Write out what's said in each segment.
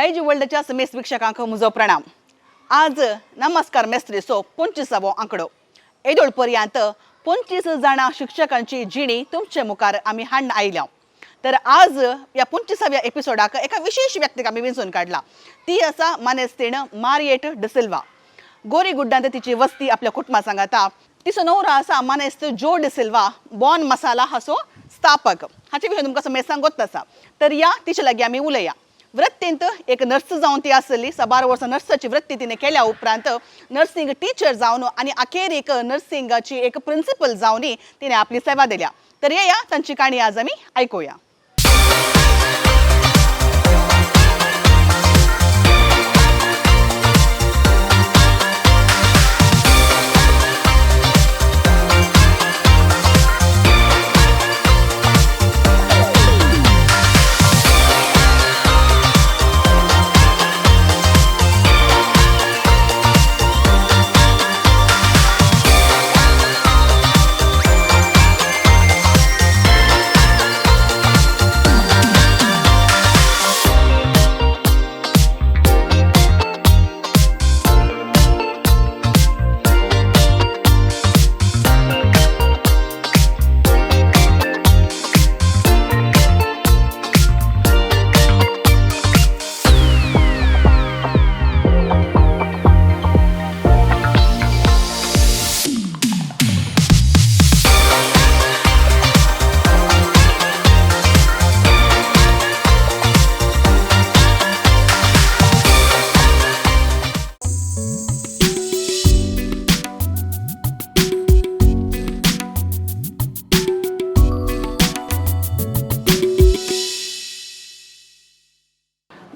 दायजी वर्ल्डच्या समेस्त वीक्षकांक म्हजो प्रणाम. आज नमस्कार मेस्त्रीचो 25वो आंकडो. येदोळ पर्यंत 25 जाणां शिक्षकांची जिणी तुमचे मुखार आमी हाडून आयल्या. तर आज ह्या 25व्या एपिसोडाक एका विशेश व्यक्तीक आमी वेंचून काडला. ती आसा मानेस्तीण मारिएट डिसिल्वा. गोरी गुड्डांत तिची वस्ती आपल्या कुटुंबा सांगाता. तिचो नवरो आसा मानेस्त जो डिसिल्वा, बॉन मसाला हाचो स्थापक. हाचे विशीं तुमकां समेस्तांक गोत्त आसा. तर या तिचे लागीं आमी उलया. वृत्तींत एक नर्स जावन ती आसली. साबार वर्सां नर्साची वृत्ती तिणें केल्या उपरांत नर्सिंग टिचर जावन आनी अखेरीक नर्सिंगाची एक प्रिंसिपल जावन तिणें आपली सेवा दिल्या. तर येया, तांची काणी आज आमी आयकुया.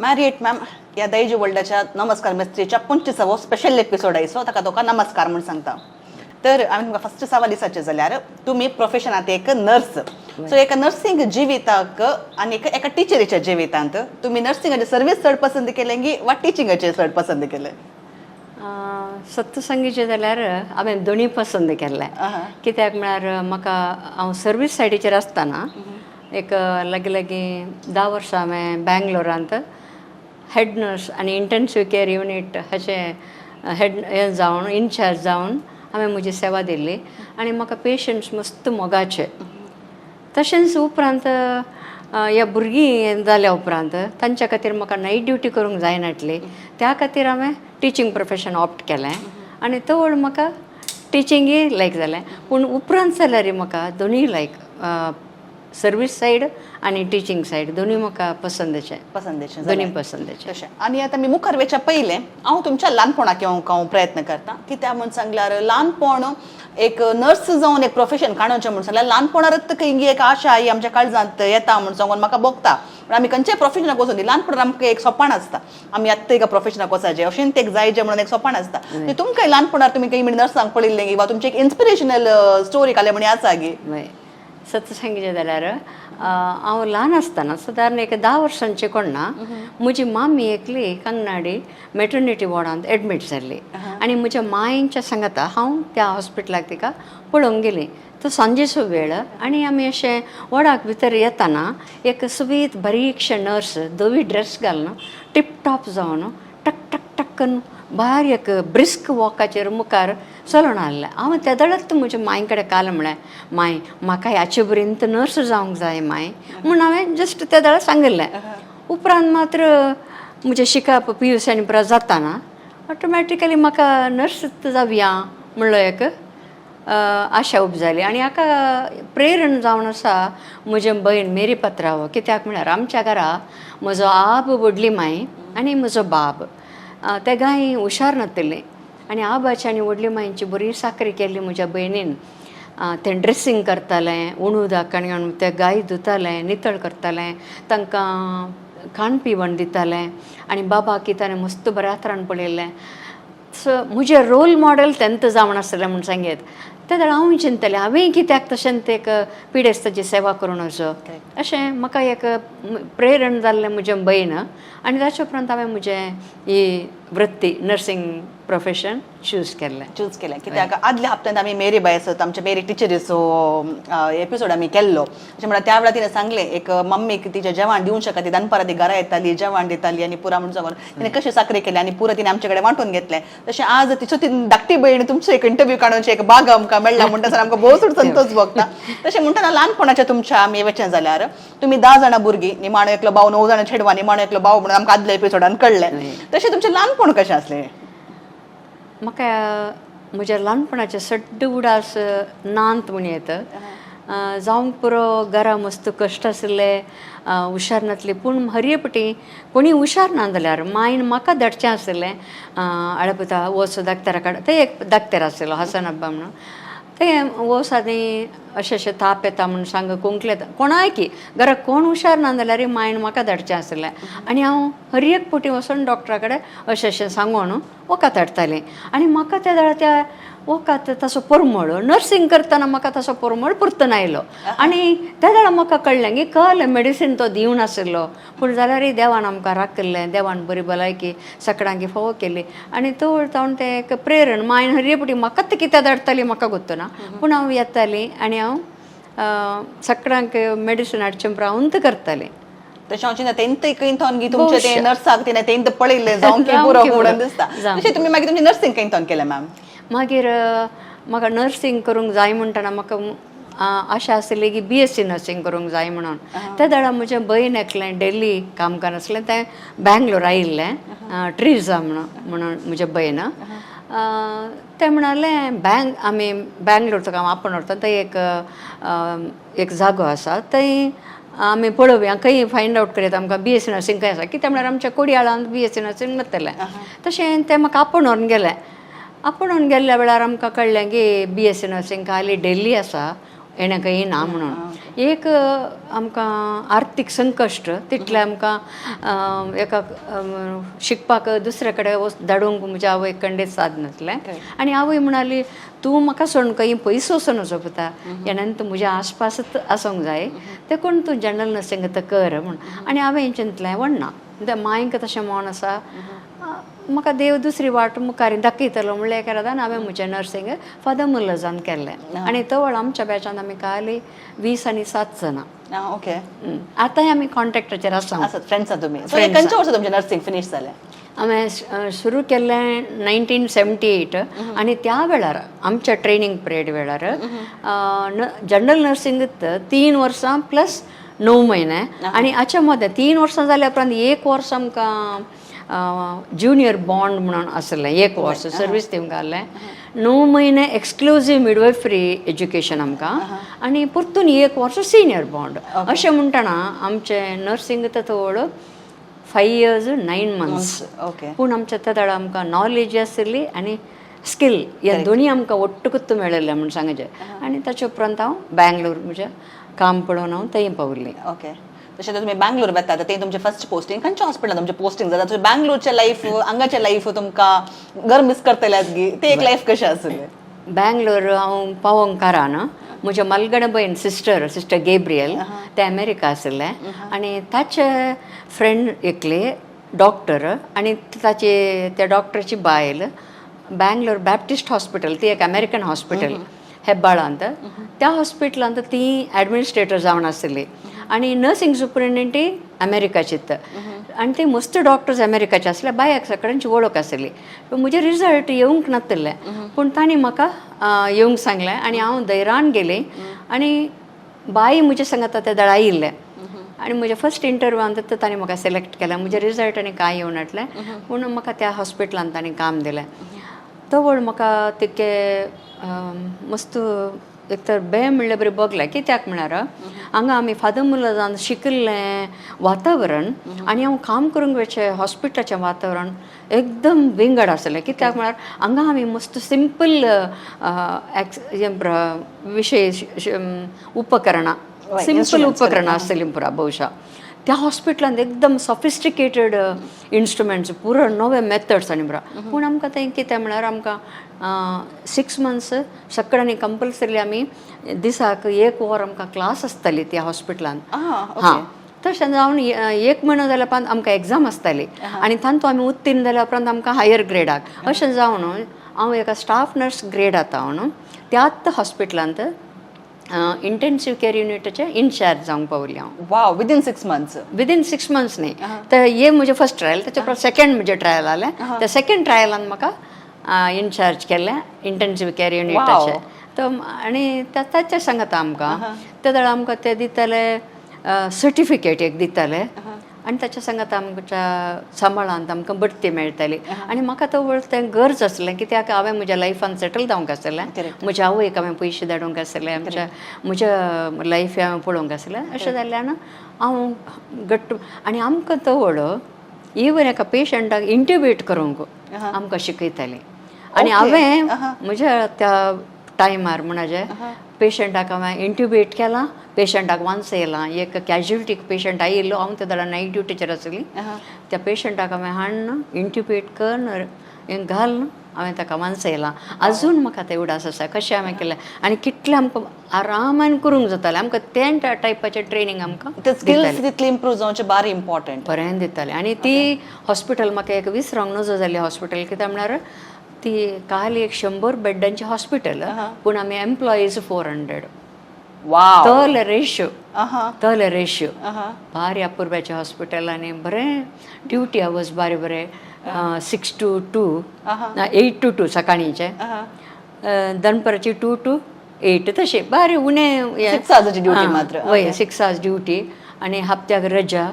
मॅरिएट मॅम, ह्या दायजी वर्ल्डाच्या नमस्कार मिस्त्रीच्या 25वो स्पेशल एपिसोड आयसो, ताका तुका नमस्कार म्हूण सांगता. तर हांवें तुमकां फस्ट सवाल विचारचें जाल्यार, तुमी प्रोफेशनात एक नर्स. सो एका नर्सिंग जिविताक आनी एका टिचरीच्या जिवितांत तुमी नर्सिंगाचे सर्वीस चड पसंत केलें की वा टिचिंगाचे चड पसंत केलें? सत्य सांगचें जाल्यार हांवें दोनूय पसंद केल्लें. कित्याक म्हळ्यार म्हाका हांव सर्वीस सायडीचेर आसतना एक लागीं लागीं 10 वर्सां हांवें बँगलोरांत हेड नर्स आनी इंटेन्सीव केअर युनीट हाचें हेड हें जावन, इनचार्ज जावन हांवें म्हजी सेवा दिल्ली आनी म्हाका पेशंट्स मस्त मोगाचे. तशेंच उपरांत ह्या भुरगीं जाल्या उपरांत तांच्या खातीर म्हाका नायट ड्युटी करूंक जायनाटली. त्या खातीर हांवें टिचींग प्रोफेशन ऑप्ट केलें आनी तवळ म्हाका टिचिंगूय लायक जालें. पूण उपरांत जाल्यार म्हाका दोनूय लायक, सर्वीस सायड आनी टिचींग सायड दोनूय म्हाका पसंदचें. पसंदेचें. दोनूय पसंदचें. तशें. आनी आतां मी मुखार वेच्या पयलें हांव तुमच्या ल्हानपणाक येवंक हांव प्रयत्न करता. कित्याक म्हूण सांगल्यार ल्हानपण एक नर्स जावन एक प्रोफेशन काडचें म्हूण सांगल्यार ल्हानपणारच खंय एक आशा ही आमच्या काळजांत येता म्हूण सांगून म्हाका भोगता. पूण आमी खंयच्याय प्रोफेशनाक वचून दी, ल्हानपणार आमकां एक सोपान आसता, आमी आत्तां एका प्रोफेशनाक वचाचें, अशें ते एक जायचें म्हणून एक सोपान आसता. तुमकां ल्हानपणार तुमी खंय नर्सांक पळयल्लें वा तुमची एक इन्स्पिरेशनल स्टोरी काडल्या म्हणी आसा गी? हय, सत्य सांगचें जाल्यार हांव ल्हान आसतना, सादारण एक 10 वर्सांचें कोण ना, म्हजी मामी एकली कंगनाडी मॅटर्निटी वॉर्डांत एडमीट जाल्ली आनी म्हज्या मांयच्या सांगाता हांव त्या हॉस्पिटलाक तिका पळोवंक गेली. तो सांजेचो वेळ आनी आमी अशें वॉर्डाक भितर येताना एक सोबीत बारीकशें नर्स धवी ड्रेस घालून टिपटॉप जावन टक टक टक करून भायर एक ब्रिस्क वॉकाचेर मुखार चलून आसलें. हांव तेदळच म्हज्या मांय कडेन काल म्हळें, माय, म्हाका ह्याचे पर्यंत नर्स जावंक जाय माय, म्हूण हांवें जस्ट तेदळा सांगिल्लें. उपरांत मात्र म्हजें शिकप पी यू सी आनी पुरा जाताना ऑटोमॅटिकली म्हाका नर्स जावया म्हणलो एक आशा उब जाली. आनी हाका प्रेरण जावन आसा म्हजें भयण मेरी पत्राव. कित्याक म्हळ्यार आमच्या घरा म्हजो आब, व्हडली माय आनी म्हजो बाब तेगांय हुशार नातिल्लीं आनी आबाची आनी व्हडली मांयची बरी साकरी केल्ली म्हज्या भयणीन. तें ड्रेसींग करतालें, उणू दाखण ते गाय धुतालें, नितळ करतालें, तांकां खाण पिवण दितालें आनी बाबाक ताणें मस्त बऱ्या तरान पळयल्लें. सो म्हजें रोल मॉडेल तेंत जावन आसलें म्हूण सांगेत. ते जाल्यार हांव चिंतलें हांवें कित्याक तशें ते एक पिडेस्ताची सेवा करूं नजो अशें म्हाका एक प्रेरण जाल्लें म्हजें भयण. आनी ताचे उपरांत हांवें म्हजें ही वृत्ती नर्सिंग प्रोफेशन चूज केल्लें. चूज केलें कित्याक आदल्या हप्त्यांत आमी मेरी बाय आसत आमच्या मेरी टिचरीचो एपिसोड आमी केल्लो. अशें म्हळ्यार त्या वेळार तिणें सांगलें एक मम्मीक तिचें जेवण दिवंक शकता, ती दनपारां ती घरा येताली जेवण दिताली आनी पुरा म्हणून सांगून तिणें कशें साकरी केली आनी पुरा तिणें आमचे कडेन वांटून घेतलें. तशें आज तिचो ती धाकटी भयण तुमचो एक इंटरव्यू काडून एक बाग आमकां मेळ्ळा म्हणटा सर आमकां भोव चड संतोश भोगता. तशें म्हणटना ल्हानपणाच्या तुमच्या आमी वचें जाल्यार तुमी 10 जाणां भुरगीं, निमाणो एकलो भाव, 9 जाणां चेडवां, निमाणो एकलो भाव म्हणून आमकां आदल्या एपिसोडान कळ्ळें. तशें तुमचें ल्हानपण कशें आसलें? म्हाका म्हज्या ल्हानपणाचे सड्ड उडास नांत म्हण येता. जावंक पुरो घरा मस्त कश्ट आशिल्ले, हुशार नासली, पूण हरये पटी कोणी हुशार ना जाल्यार मायन म्हाका धाडचें आशिल्लें. आळपुता वच दाक्तरा कडेन, ते एक दाक्तर आशिल्लो हसन अब्बा म्हणून, ते वच आनी अशें अशें ताप येता म्हूण सांग, खोंकले येता कोणाय की घरा कोण हुशार ना जाल्यार मायन म्हाका धाडचें आशिल्लें. आनी हांव हर एक पटी वचून डॉक्टरा कडेन अशें अशें सांगून वखद हाडटालें. आनी म्हाका त्या वेळार त्या वखद तसो परमळ नर्सिंग करतना म्हाका तसो परमळ परतून आयलो. आनी त्या वेळार म्हाका कळ्ळें की कळ्ळें मेडिसीन तो दिवन आशिल्लो, पूण जाल्यारय देवान आमकां राखिल्लें, देवान बरी भलायकी सगळ्यांक फावो केली. आनी तो जावन तें एक प्रेरण मायन हरये पटी म्हाका ती कित्याक धाडटाली म्हाका गोत्तना, पूण हांव येतालीं आनी हांव सगळ्यांक मेडिसीन हाडचें हांवूच करतालें. तशें हांव चिंता तेंत खंय गी तुमचें तें नर्साक तिणें तेंत पळयल्लें जावं की पुरो म्हणून दिसता. तशें तुमी मागीर तुमचें नर्सिंग खंय थोन केलें मॅम? मागीर म्हाका नर्सिंग करूंक जाय म्हणटना म्हाका आशा आशिल्ली की BSc nursing करूंक जाय म्हणून. त्या वेळार म्हजें भयण एकलें डेल्ली काम करनासलें, तें बँगलोर आयिल्लें ट्रिजा म्हणून म्हजें भयण. तें म्हणालें बँक आमी बँगलोर तुका हांव आपोवन व्हरता, थंय एक एक जागो आसा थंय आमी पळोवया, खंय फायंड आवट करया आमकां BSc nursing खंय आसा. कित्याक म्हळ्यार आमच्या कोडयाळांत BSc nursing नासतलें. तशें तें म्हाका आपोवन व्हरून गेलें. आपोवन व्हरून गेल्ल्या वेळार आमकां कळ्ळें की BSc nursing खाली डेल्ली आसा, हेणें खंय ना म्हणून. एक आमकां आर्थीक संकश्ट तितलें आमकां एका शिकपाक दुसरे कडेन वच धाडूंक म्हज्या आवयक कंडीत साद नासलें. आनी आवय म्हणाली तूं म्हाका सोडून खंय पयस वचून वचपता, हेणेन तूं म्हज्या आसपासच आसूंक जाय, देखून तूं जनरल नर्सिंग आतां कर म्हूण. आनी हांवें चिंतलें वण्णा त्या मांयक तशें म्हण आसा, म्हाका देव दुसरी वाट मुखार दाखयतलो म्हणलें एका रातान हांवें म्हजें नर्सिंग फादर मुल्लजान केल्लें. आनी तवळ आमच्या बॅचान आमी खाली 20 आनी 7 जाणां. ओके. आतांय आमी कॉन्टेक्टाचेर आसा. आसात फ्रेंड्स आसा तुमी. खंयच्या वर्सा तुमचें नर्सिंग फिनीश जालें? हांवें सुरू केल्लें 1978. आनी त्या वेळार आमच्या ट्रेनींग पिरियड वेळार जनरल नर्सिंग 3 वर्सां प्लस 9 म्हयने, आनी हाच्या मदें 3 वर्सां जाल्या उपरांत 1 वर्स आमकां ज्युनियर बॉन्ड म्हणून आसलें, 1 वर्स सर्वीस दिवंक घाल्लें, 9 म्हयने एक्सक्लुजीव मिडवायफरी एज्युकेशन आमकां, आनी परतून 1 वर्स सिनियर बॉन्ड. अशें म्हणटना आमचें नर्सिंग थोड 5 years 9 months. Okay. पूण आमच्या त्या वेळार आमकां नॉलेज आशिल्ली आनी स्कील ह्या दोनी आमकां ಒಟ್ಟುಕುತ್ತು मेळिल्लें म्हूण सांगचें. आनी ताचे उपरांत हांव बँगलोर म्हजें काम पळोवन हांव थंय पाविल्लें. ओके. तशें तुमी बँगलोर वतात ते तुमचें फर्स्ट पोस्टिंग खंयच्या हॉस्पिटलान तुमचें पोस्टिंग जाता? तुमचें बँगलोरचें लायफ हांगाचें लायफ तुमकां घर मिस करतले गी, तें एक लायफ कशें आसलें? बँगलोर हांव पावोंक कारान म्हज्या मलगण भयण सिस्टर सिस्टर गेब्रियल तें अमेरिका आशिल्लें, आनी ताचे फ्रेंड एकले डॉक्टर आनी ताचे त्या डॉक्टराची बायल बँगलोर बॅप्टिस्ट हॉस्पिटल, ती एक अमेरिकन हॉस्पिटल हेब्बाळांत, त्या हॉस्पिटलांत ती ॲडमिनिस्ट्रेटर जावन आशिल्ली आनी नर्सिंग सुपरिटेंडंटय अमेरिकाचीत, आनी ते मस्त डॉक्टर्स अमेरिकाचे आसले, बायाक सगळ्यांची वळख आशिल्ली. पूण म्हजें रिजल्ट येवंक नाशिल्लें, पूण तांणी म्हाका येवंक सांगलें आनी हांव धैर्यान गेलें. आनी बाई म्हज्या सांगाता त्या दळा आयिल्लें आनी म्हज्या फर्स्ट इंटरव्यूआन तर तांणी म्हाका सिलेक्ट केलें. म्हजें रिजल्ट आनी कांय येवं नासलें, पूण म्हाका त्या हॉस्पिटलान तांणी काम दिलें. तवळ म्हाका तितके मस्त एक तर बे म्हणल्यार बरें भोगलें. कित्याक म्हळ्यार हांगा आमी फादर मुल्लजान शिकिल्लें वातावरण आनी हांव काम करूंक वचचें हॉस्पिटलाचें वातावरण एकदम विंगड आसलें. कित्याक म्हळ्यार हांगा आमी मस्त सिंपल विशय उपकरणां, सिंपल उपकरणां आसतलीं पुरा भोवशा. त्या हॉस्पिटलांत एकदम सॉफिस्टिकेटेड इन्स्ट्रुमेंट्स, पुरो नवे मेथड्स आनी बरो. पूण आमकां थंय कितें म्हळ्यार आमकां 6 मंथ्स सगळ्यांनी कंपल्सरी आमी दिसाक एक वर आमकां क्लास आसताली त्या हॉस्पिटलांत. हां, तशें जावन एक म्हयनो जाल्या उपरांत आमकां एग्जाम आसताली आनी तातूंत आमी उत्तीर्ण जाल्या उपरांत आमकां हायर ग्रेडाक. अशें जावन हांव एका स्टाफ नर्स ग्रेड आतां हांव न्हू त्याच हॉस्पिटलांत इंटेन्सीव केअर युनिटाचे इन्चार्ज जावंक पावली हांव. वाव, विदीन 6 मंथ्स? विदीन 6 मंथ्स न्ही, तर हे म्हजें फर्स्ट ट्रायल. ताच्या उपरांत सेकंड म्हजें ट्रायल आलें. त्या सेकंड ट्रायलान म्हाका इन्चार्ज केलें इंटेन्सीव केअर युनिटाचे. तर आनी ताचे सांगता आमकां ते वेळार आमकां ते दिताले, सर्टिफिकेट एक दिताले आनी ताच्या सांगात आमच्या सांबाळांत आमकां बडती मेळटाली. आनी म्हाका तो वेळ तें गरज आसलें, कित्याक हांवें म्हज्या लायफान सेटल जावंक आसलें. म्हज्या आवयक हांवें पयशे धाडूंक आसले, आमच्या म्हज्या लायफ हांवें पळोवंक आसलें. अशें जाल्ल्यान हांव घट्ट. आनी आमकां तवळ इवन एका पेशंटाक इंट्युबेट करूंक आमकां शिकयतालीं. आनी हांवें म्हज्या त्या टायमार म्हणजे पेशंटाक हांवें इंट्युबेट केलां, पेशंटाक वांचयलां. एक कॅज्युलिटीक पेशंट आयिल्लो, हांव त्या वेळार नायट ड्युटीचेर आसली. त्या पेशंटाक हांवें हाडून इंट्युबेट करून हें घालून हांवें ताका वांचयलां. अजून म्हाका ते उडास आसा कशें हांवें केलें आनी कितलें आमकां आरामान करूंक जातालें. आमकां त्या टायपाचें ट्रेनींग आमकां ते स्किल्स तितले इम्प्रूव जावचे बारी इम्पॉर्टंट. बरें दितालें. आनी ती हॉस्पिटल म्हाका एक विसरोंक नजो जाल्लें हॉस्पिटल. कित्याक म्हळ्यार ती काल एक 100 बेड्डांचें हॉस्पिटल, पूण आमी एम्प्लॉईज 400. तल रेश्यो, तल रेश्यो. भारी अपुरबायचें हॉस्पिटल. आनी बरें ड्युटी आवर्स बारे बरे, 6 to 2, 8 to 2 सकाळींचे, दनपारची 2 to 8, तशें बारे उणें. 6 आवर्साची ड्युटी मात्र. वय, 6 आवर्स ड्युटी आनी हप्त्याक रजा.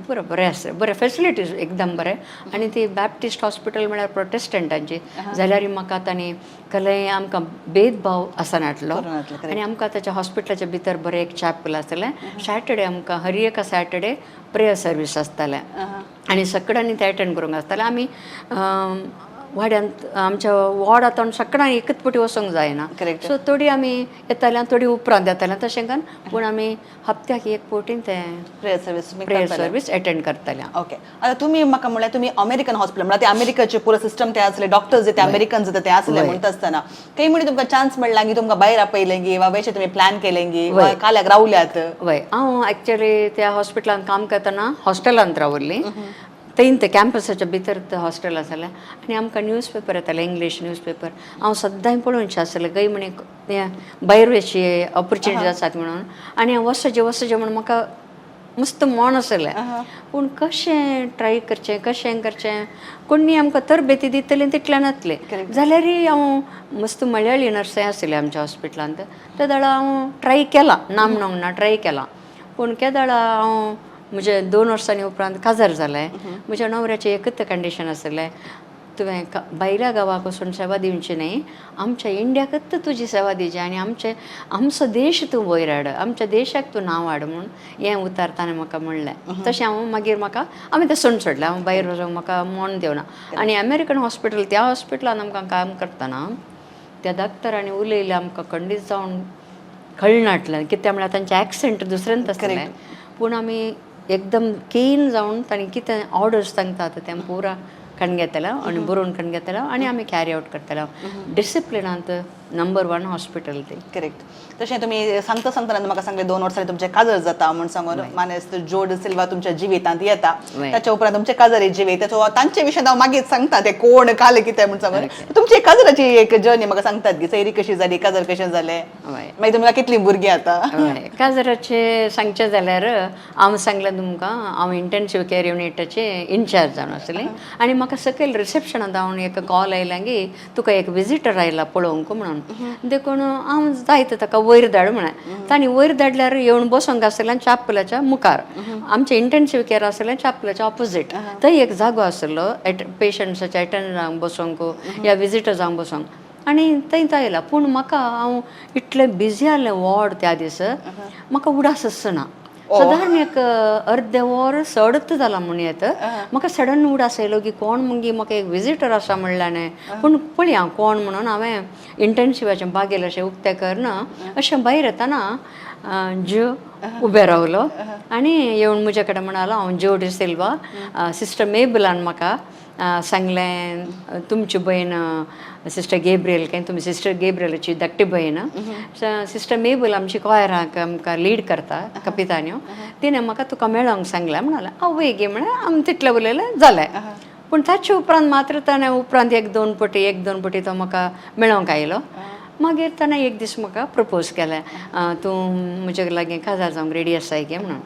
बरें बरें आसा, बरें फेसिलिटीज एकदम बरें. आनी ती बॅप्टिस्ट हॉस्पिटल म्हळ्यार प्रोटेस्टंटांची जाल्यार म्हाका तांणी कसलेय आमकां भेदभाव आसनातलो. करनातले. आनी आमकां ताच्या हॉस्पिटलाच्या भितर बरें एक चॅपल आसलें. सॅटर्डे आमकां हर एका सॅटर्डे प्रेयर सर्वीस आसतालें आनी सगळ्यांनी तें एटेंड करूंक आसतालें. आमी वाड्यांत आमच्या वॉर्डांत सगळ्यांनी एकच पटी वचोंक जायना. सो थोडी आमी येताले आनी थोडी उपरांत येताले, तशें करून. पूण आमी हप्त्याक एक पवटीन तें prayer service prayer service attend करताले. ओके, आता तुम्ही म्हाका म्हणल्यार तुमी अमेरिकन हॉस्पिटल म्हळ्यार ते अमेरिकाचे पुरो सिस्टम ते आसले, डॉक्टर्स ते अमेरिकन ते आसले. म्हणटा आसतना काही म्हणी तुमकां चान्स मेळ्ळा की तुमकां भायर आपयलें गी वा वयचे तुमी प्लॅन केलें गी वा काल्याक रावल्यात? वय, हांव एक्चुअली त्या हॉस्पिटलांत काम करतना हॉस्टेलांत रावल्ली. थंय ते कॅम्पसाच्या भितर ते हॉस्टेल आसलें. आनी आमकां न्यूज पेपर येताले, इंग्लीश न्यूज पेपर. हांव सद्दां पळोवचें आसलें गय म्हणी हें भायर वयची ऑपॉर्च्युनिटीज आसात म्हणून. आनी हांव वचचें वचचें म्हणून म्हाका मस्त मन आसलें, पूण कशें ट्राय करचें, कशें करचें, कोणी आमकां तरबेती दितली तितलें नातलें. जाल्यारय हांव मस्त मळयाळी नर्सां आसली आमच्या हॉस्पिटलांत, ते वेळार हांव ट्राय केलां, ना म्हणूंक ना, ट्राय केलां. पूण केदळा हांव म्हजे 2 वर्सांनी उपरांत काजार जालें. म्हज्या न्हवऱ्याचें एकच कंडिशन आसलें, तुवें भायल्या गांवाक वचून सेवा दिवची न्ही, आमच्या इंडियाकच तुजी सेवा दिवची आनी आमचे आमचो देश तूं वयर हाड, आमच्या देशाक तूं नांव हाड म्हूण हें उतार ताणें म्हाका म्हणलें. तशें हांव मागीर म्हाका हांवें तें सोडून सोडलें. हांव भायर वचूंक म्हाका मन दिवना. आनी अमेरिकन हॉस्पिटल, त्या हॉस्पिटलान आमकां काम करतना त्या डाक्टरांनी उलयलें आमकां खंडीत जावन कळनाटलें, कित्याक म्हळ्यार तांचे एक्सेंट दुसरेंच आसलें. पूण आमी एकदम क्लीन जावन तांणी कितें ऑर्डर्स सांगतात तें पुरा कण घेतले आनी बरोवन कण घेतले आनी आमी कॅरी आवट करतले. डिसिप्लिनांत नंबर वन हॉस्पिटल ती. करेक्ट. तशें तुमी सांगता सांगतना म्हाका सांगलें, 2 वर्सांनी तुमचें काजर जाता म्हूण सांगून मानेस्त जो डिसिल्वा तुमच्या जिवितांत येता. ताच्या उपरांत तुमचें काजरी जिवीत, सो तांचे विशयान हांव मागीर सांगता, ते कोण काल कितें म्हूण सांगून. तुमची काजराची एक जर्नी म्हाका सांगतात की सैरी कशी जाली, काजर कशें जालें? मागीर तुमकां कितलीं भुरगीं आतां? हय, काजराचें सांगचें जाल्यार हांव सांगलें तुमकां, हांव इंटेन्सीव केअर युनिटाचें इन्चार्ज जावन आसलें. आनी म्हाका सकयल रिसेप्शनांत हांव एक कॉल आयला की तुका एक विजिटर आयला पळोवंक म्हणून. देखून हांव जायत ताका वयर धाड म्हळें. तांणी वयर धाडल्यार येवन बसोंक आसलें चापलाच्या मुखार. आमचें इंटेन्सीव केअर आसलें चापलाच्या ऑपोजीट. थंय एक जागो आसलो एट पेशंट्साच्या एटेंडंटांक बसोंक या विजिटर्सांक बसोंक. आनी थंय तो आयला, पूण म्हाका हांव इतलें बिजी आसलें वॉर्ड त्या दीस, म्हाका उडास आसना. सादारण एक अर्दे वर सडत जालां म्हूण येत. म्हाका सडन उडास आयलो की कोण मुगे म्हाका एक विजिटर आसा म्हणल्यार न्ही, पूण पळया कोण म्हणून हांवें इंटर्नशिपाचें बागेल अशें उक्तें करन अशें भायर येतना ज्यो उबें रावलो आनी येवन म्हजे कडेन म्हणालो, हांव ज्यो डिसिल्वा, सिस्टर मेबलान म्हाका सांगलें तुमची भयण सिस्टर गेब्रियल काय तुमी सिस्टर गेब्रियलाची धाकटी भयण. सिस्टर मेबल आमची कॉयराक आमकां लीड करता कपितान्यो, तिणें म्हाका तुका मेळोंक सांगलें म्हणालें. आवय गे म्हळें, आमी तितलें उलयलें जालें. पूण ताचे उपरांत मात्र ताणें उपरांत एक दोन पटी तो म्हाका मेळोंक आयलो. मागीर ताणें एक दीस म्हाका प्रपोज केलें, तूं म्हजे लागीं काजार जावंक रेडी आसाय गे म्हणून.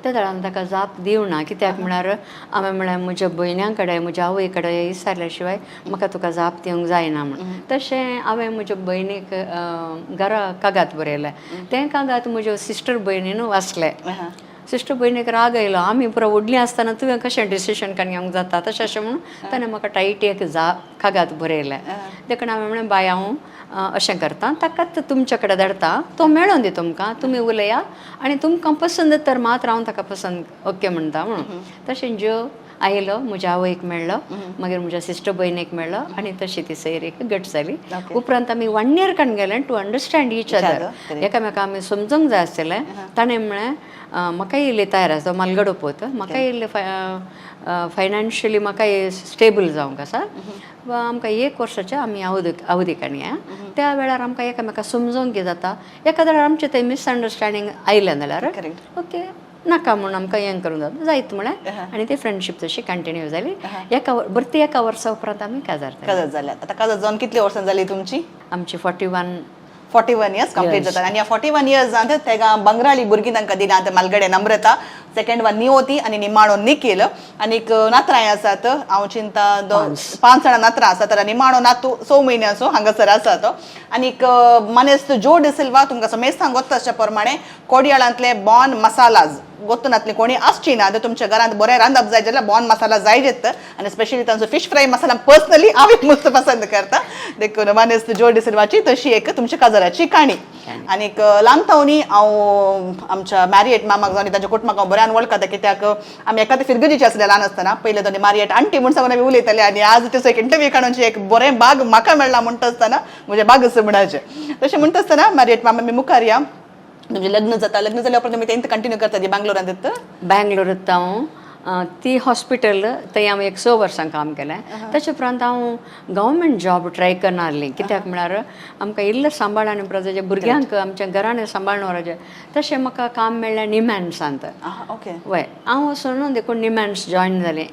त्या वेळार ताका जाप दिवना, कित्याक म्हळ्यार हांवें म्हळ्यार म्हज्या भयण्यां कडेन, म्हज्या आवय कडेन विचारल्या शिवाय म्हाका तुका जाप दिवंक जायना म्हूण. तशें हांवें म्हज्या भयणीक घरा कागाद बरयलें. तें कागाद म्हज्या सिस्टर भयणीन वाचलें. सिस्टर भयणीक राग आयलो, आमी पुरो व्हडलीं आसतना तुवें कशें डिसिशन काडून घेवंक जाता तशें अशें म्हणून ताणें म्हाका टायट एक जा कागाद बरयलें. देखून हांवें म्हणलें, बाय, हांव अशें करता, ताकाच तुमचे कडेन धाडटा, तो मेळोन दी तुमकां, तुमी उलया आनी तुमकां पसंद तर मात्र हांव ताका पसंद ओके म्हणटा म्हणून. तशें ज्यो आयलो, म्हज्या आवयक मेळ्ळो, मागीर म्हज्या सिस्टर भयणीक मेळ्ळो आनी तशी ती सोयरीक घट जाली. उपरांत आमी वन इयर काडून गेले टू अंडरस्टँड इच अदर. एकामेका आमी समजूंक जाय आसलें. ताणें म्हळें, म्हाकाय इल्लें तयार आसा, तो मालगडो पोत, म्हाकाय इल्लें फायनान्शियली म्हाकाय स्टेबल जावंक आसा. वा आमकां एक वर्साचें आमी अवधी अवधी काडया, त्या वेळार आमकां एकामेका समजोंक जाता. एका वेळार आमचें थंय मिसअंडरस्टँडींग आयलें जाल्यार ओके नाका म्हूण आमकां हें करूंक जाता जायत म्हळें. आनी ती फ्रेंडशीप तशी कंटिन्यू जाली. एका भरती एका वर्सा उपरांत आमी काजार जाली. काजर जाल्यात. आतां काजर जावन कितली वर्सां जाली तुमची? आमची 41. 41 इयर्स कंप्लीट जातात आनी ह्या 41 इयर्सांत तेगा बंगराळी भुरगीं तांकां दिलांत. मालगडे नम्रता, सेकंड वन नियोती आनी निमाणो निखील. आनीक नातरांय आसात. हांव चिंता पांच जाणां नातरां आसात. तर निमाणो नातू 6 म्हयन्याचो हांगासर आसा तो. आनीक मानेस्त जो डिसिल्वा तुमकां समेस्तांक गोत्ता अशा प्रमाणे कोडियाळांतले बॉन मसालाज गोत्तनातली कोणी आसची ना. तर तुमच्या घरांत बरें रांदप जाय जाल्यार बॉन मसाला जाय जेत आनी स्पेशली तांचो फिश फ्राय मसाला पर्सनली हांव मस्त पसंत करता. देखून मानेस्त जो डिसिल्वाची तशी एक तुमच्या काजाराची काणी. आनीक ल्हानतावनी हांव आमच्या मॅरियट मामाक जावन तांच्या कुटुंबाक हांव बऱ्यान वळखता, कित्याक आमी एकाच फिरगजीचे आसले ल्हान आसतना. पयले दोनी मारियट आंटी म्हूण सांगून आमी उलयताले आनी आज तेचो एक इंटरव्यू काडून एक बरें भाग म्हाका मेळ्ळा म्हणटा आसतना म्हजें भाग असो म्हणाचें. तशें म्हणटा आसतना मारियट मामा, आमी मुखार या. तुमचें लग्न जाता. लग्न जाल्या उपरांत तुमी तेंत कंटिन्यू करता ती बँगलोरांत? बँगलोरांत हांव ती हॉस्पिटल थंय हांव एक 6 वर्सां काम केलें. ताचे उपरांत हांव गव्हर्मेंट जॉब ट्राय करना आसली, कित्याक म्हळ्यार आमकां इल्लें सांबाळ आनी उपरांत भुरग्यांक आमच्या घरान सांबाळून. तशें म्हाका काम मेळ्ळें निमॅन्सांत. वय, हांव वचून देखून निमॅन्स जॉयन जालें.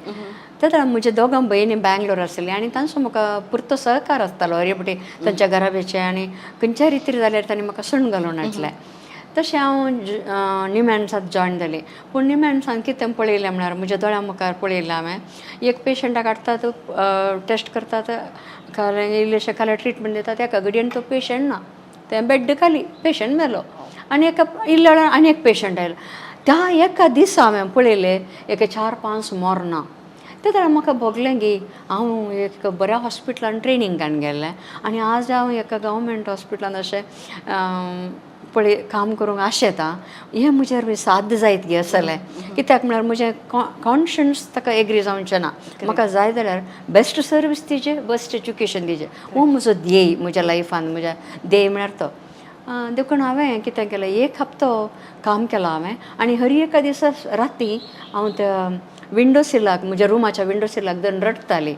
तेन्ना म्हज्या दोगां भयणी बँगलोर आसली आनी तांचो म्हाका पुरतो सहकार आसतालो. हरपटी तांच्या घराब्याचे आनी खंयच्याय रितीर जाल्यार तांणी म्हाका सण घालून हाडलें. तशें हांव निमॅन्सांत जॉयन जालें. पूण निमॅन्सान कितें पळयलें म्हळ्यार म्हज्या दोळ्या मुखार पळयलें हांवें, एक पेशंटाक हाडटात, टेस्ट करतात, खालें इल्लेशें खालें, ट्रिटमेंट दितात, एका घडयेन तो पेशंट ना, तें बेड खाली, पेशंट मेलो. आनी एका इल्ल्या वेळान आनी एक पेशंट आयलो. त्या एका दिसा हांवें पळयलें एक चार पांच मरणां. ते वेळार म्हाका भोगलें की हांव एक बऱ्या हॉस्पिटलान ट्रेनींग काडून गेल्लें आनी आज हांव एका गव्हर्मेंट हॉस्पिटलान अशें पळय काम करूंक आशेता, हें म्हजेर साध्य जायत गे आसलें. कित्याक म्हळ्यार म्हजें कॉन्शन्स ताका एग्री जावचें ना. म्हाका जाय जाल्यार बेस्ट सर्वीस दिवचे, बेस्ट एज्युकेशन दिवचें, हो म्हजो ध्येय म्हज्या लायफान. म्हज्या ध्येय म्हळ्यार तो. देखून हांवें कितें केलें, एक हप्तो काम केलां हांवें आनी हर एका दिसा राती हांव त्या विंडो सिलाक, म्हज्या रुमाच्या विंडो सिलाक धरून रडटाली,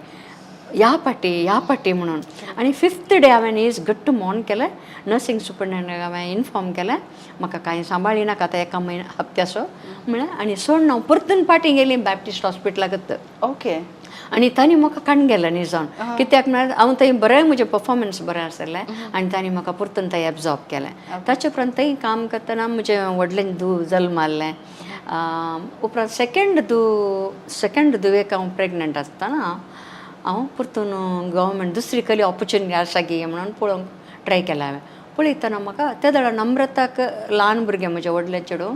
ह्या पाटी ह्या पाटी म्हणून. आनी फिफ्थ डे हांवें is घट्ट मौन केलें. नर्सिंग सुपरिटेंडंटाक हांवें इन्फॉर्म केलें, म्हाका कांय सांबाळी नाका आतां एका म्हयन्या हप्त्याचो म्हळें. आनी सोडून हांव परतून फाटीं गेली बॅप्टिस्ट हॉस्पिटलाकच. आनी तांणी म्हाका काडून गेलें निजान, कित्याक म्हळ्यार हांव थंय बरें म्हजें परफॉर्मन्स बरें आसलें आनी तांणी म्हाका परतून थंय एब्जॉर्ब केलें. ताचे उपरांत थंय काम करतना म्हजें व्हडलें धूव जल्माल्लें. उपरांत सेकंड धुवेक हांव प्रेग्नंट आसतना हांव परतून गव्हर्मेंट दुसरी कसली ऑपॉर्चुनिटी आसा गी म्हणून पळोवंक ट्राय केलें हांवें. पळयतना म्हाका त्या वेळार नम्रताक ल्हान भुरगें, म्हजें व्हडलें चेडूं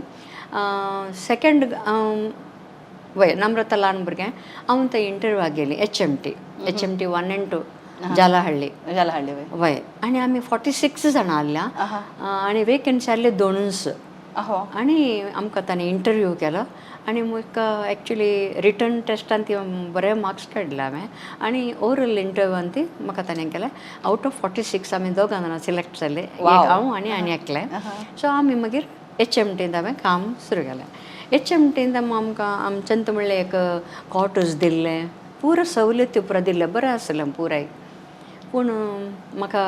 सेकंड, वय, नम्रता ल्हान भुरगें. हांव थंय इंटरव्यूआक गेली HMT, HMT 1 and 2, Jalahalli. Jalahalli, वय. वय, आनी आमी 46 जाणां आसल्या आनी वेकन्सी आसली दोनूच. आनी आमकां ताणें इंटरव्यू केलो आनी म्हाका एक्चुली रिटर्न टेस्टान ती बरे मार्क्स काडले हांवें आनी ओरल इंटरव्यूआन ती म्हाका ताणें केलें. आवट ऑफ 46 आमी दोगां जाणां सिलेक्ट जाले, एक हांव आनी आनी एकलें. सो आमी मागीर एचएमटींत हांवें काम सुरू केलें. एचएमटींत आमकां आमच्यान म्हणलें एक कॉटर्स दिल्लें, पुरो सवलती पुरो दिल्लें, बरें आसलें पुराय. पूण म्हाका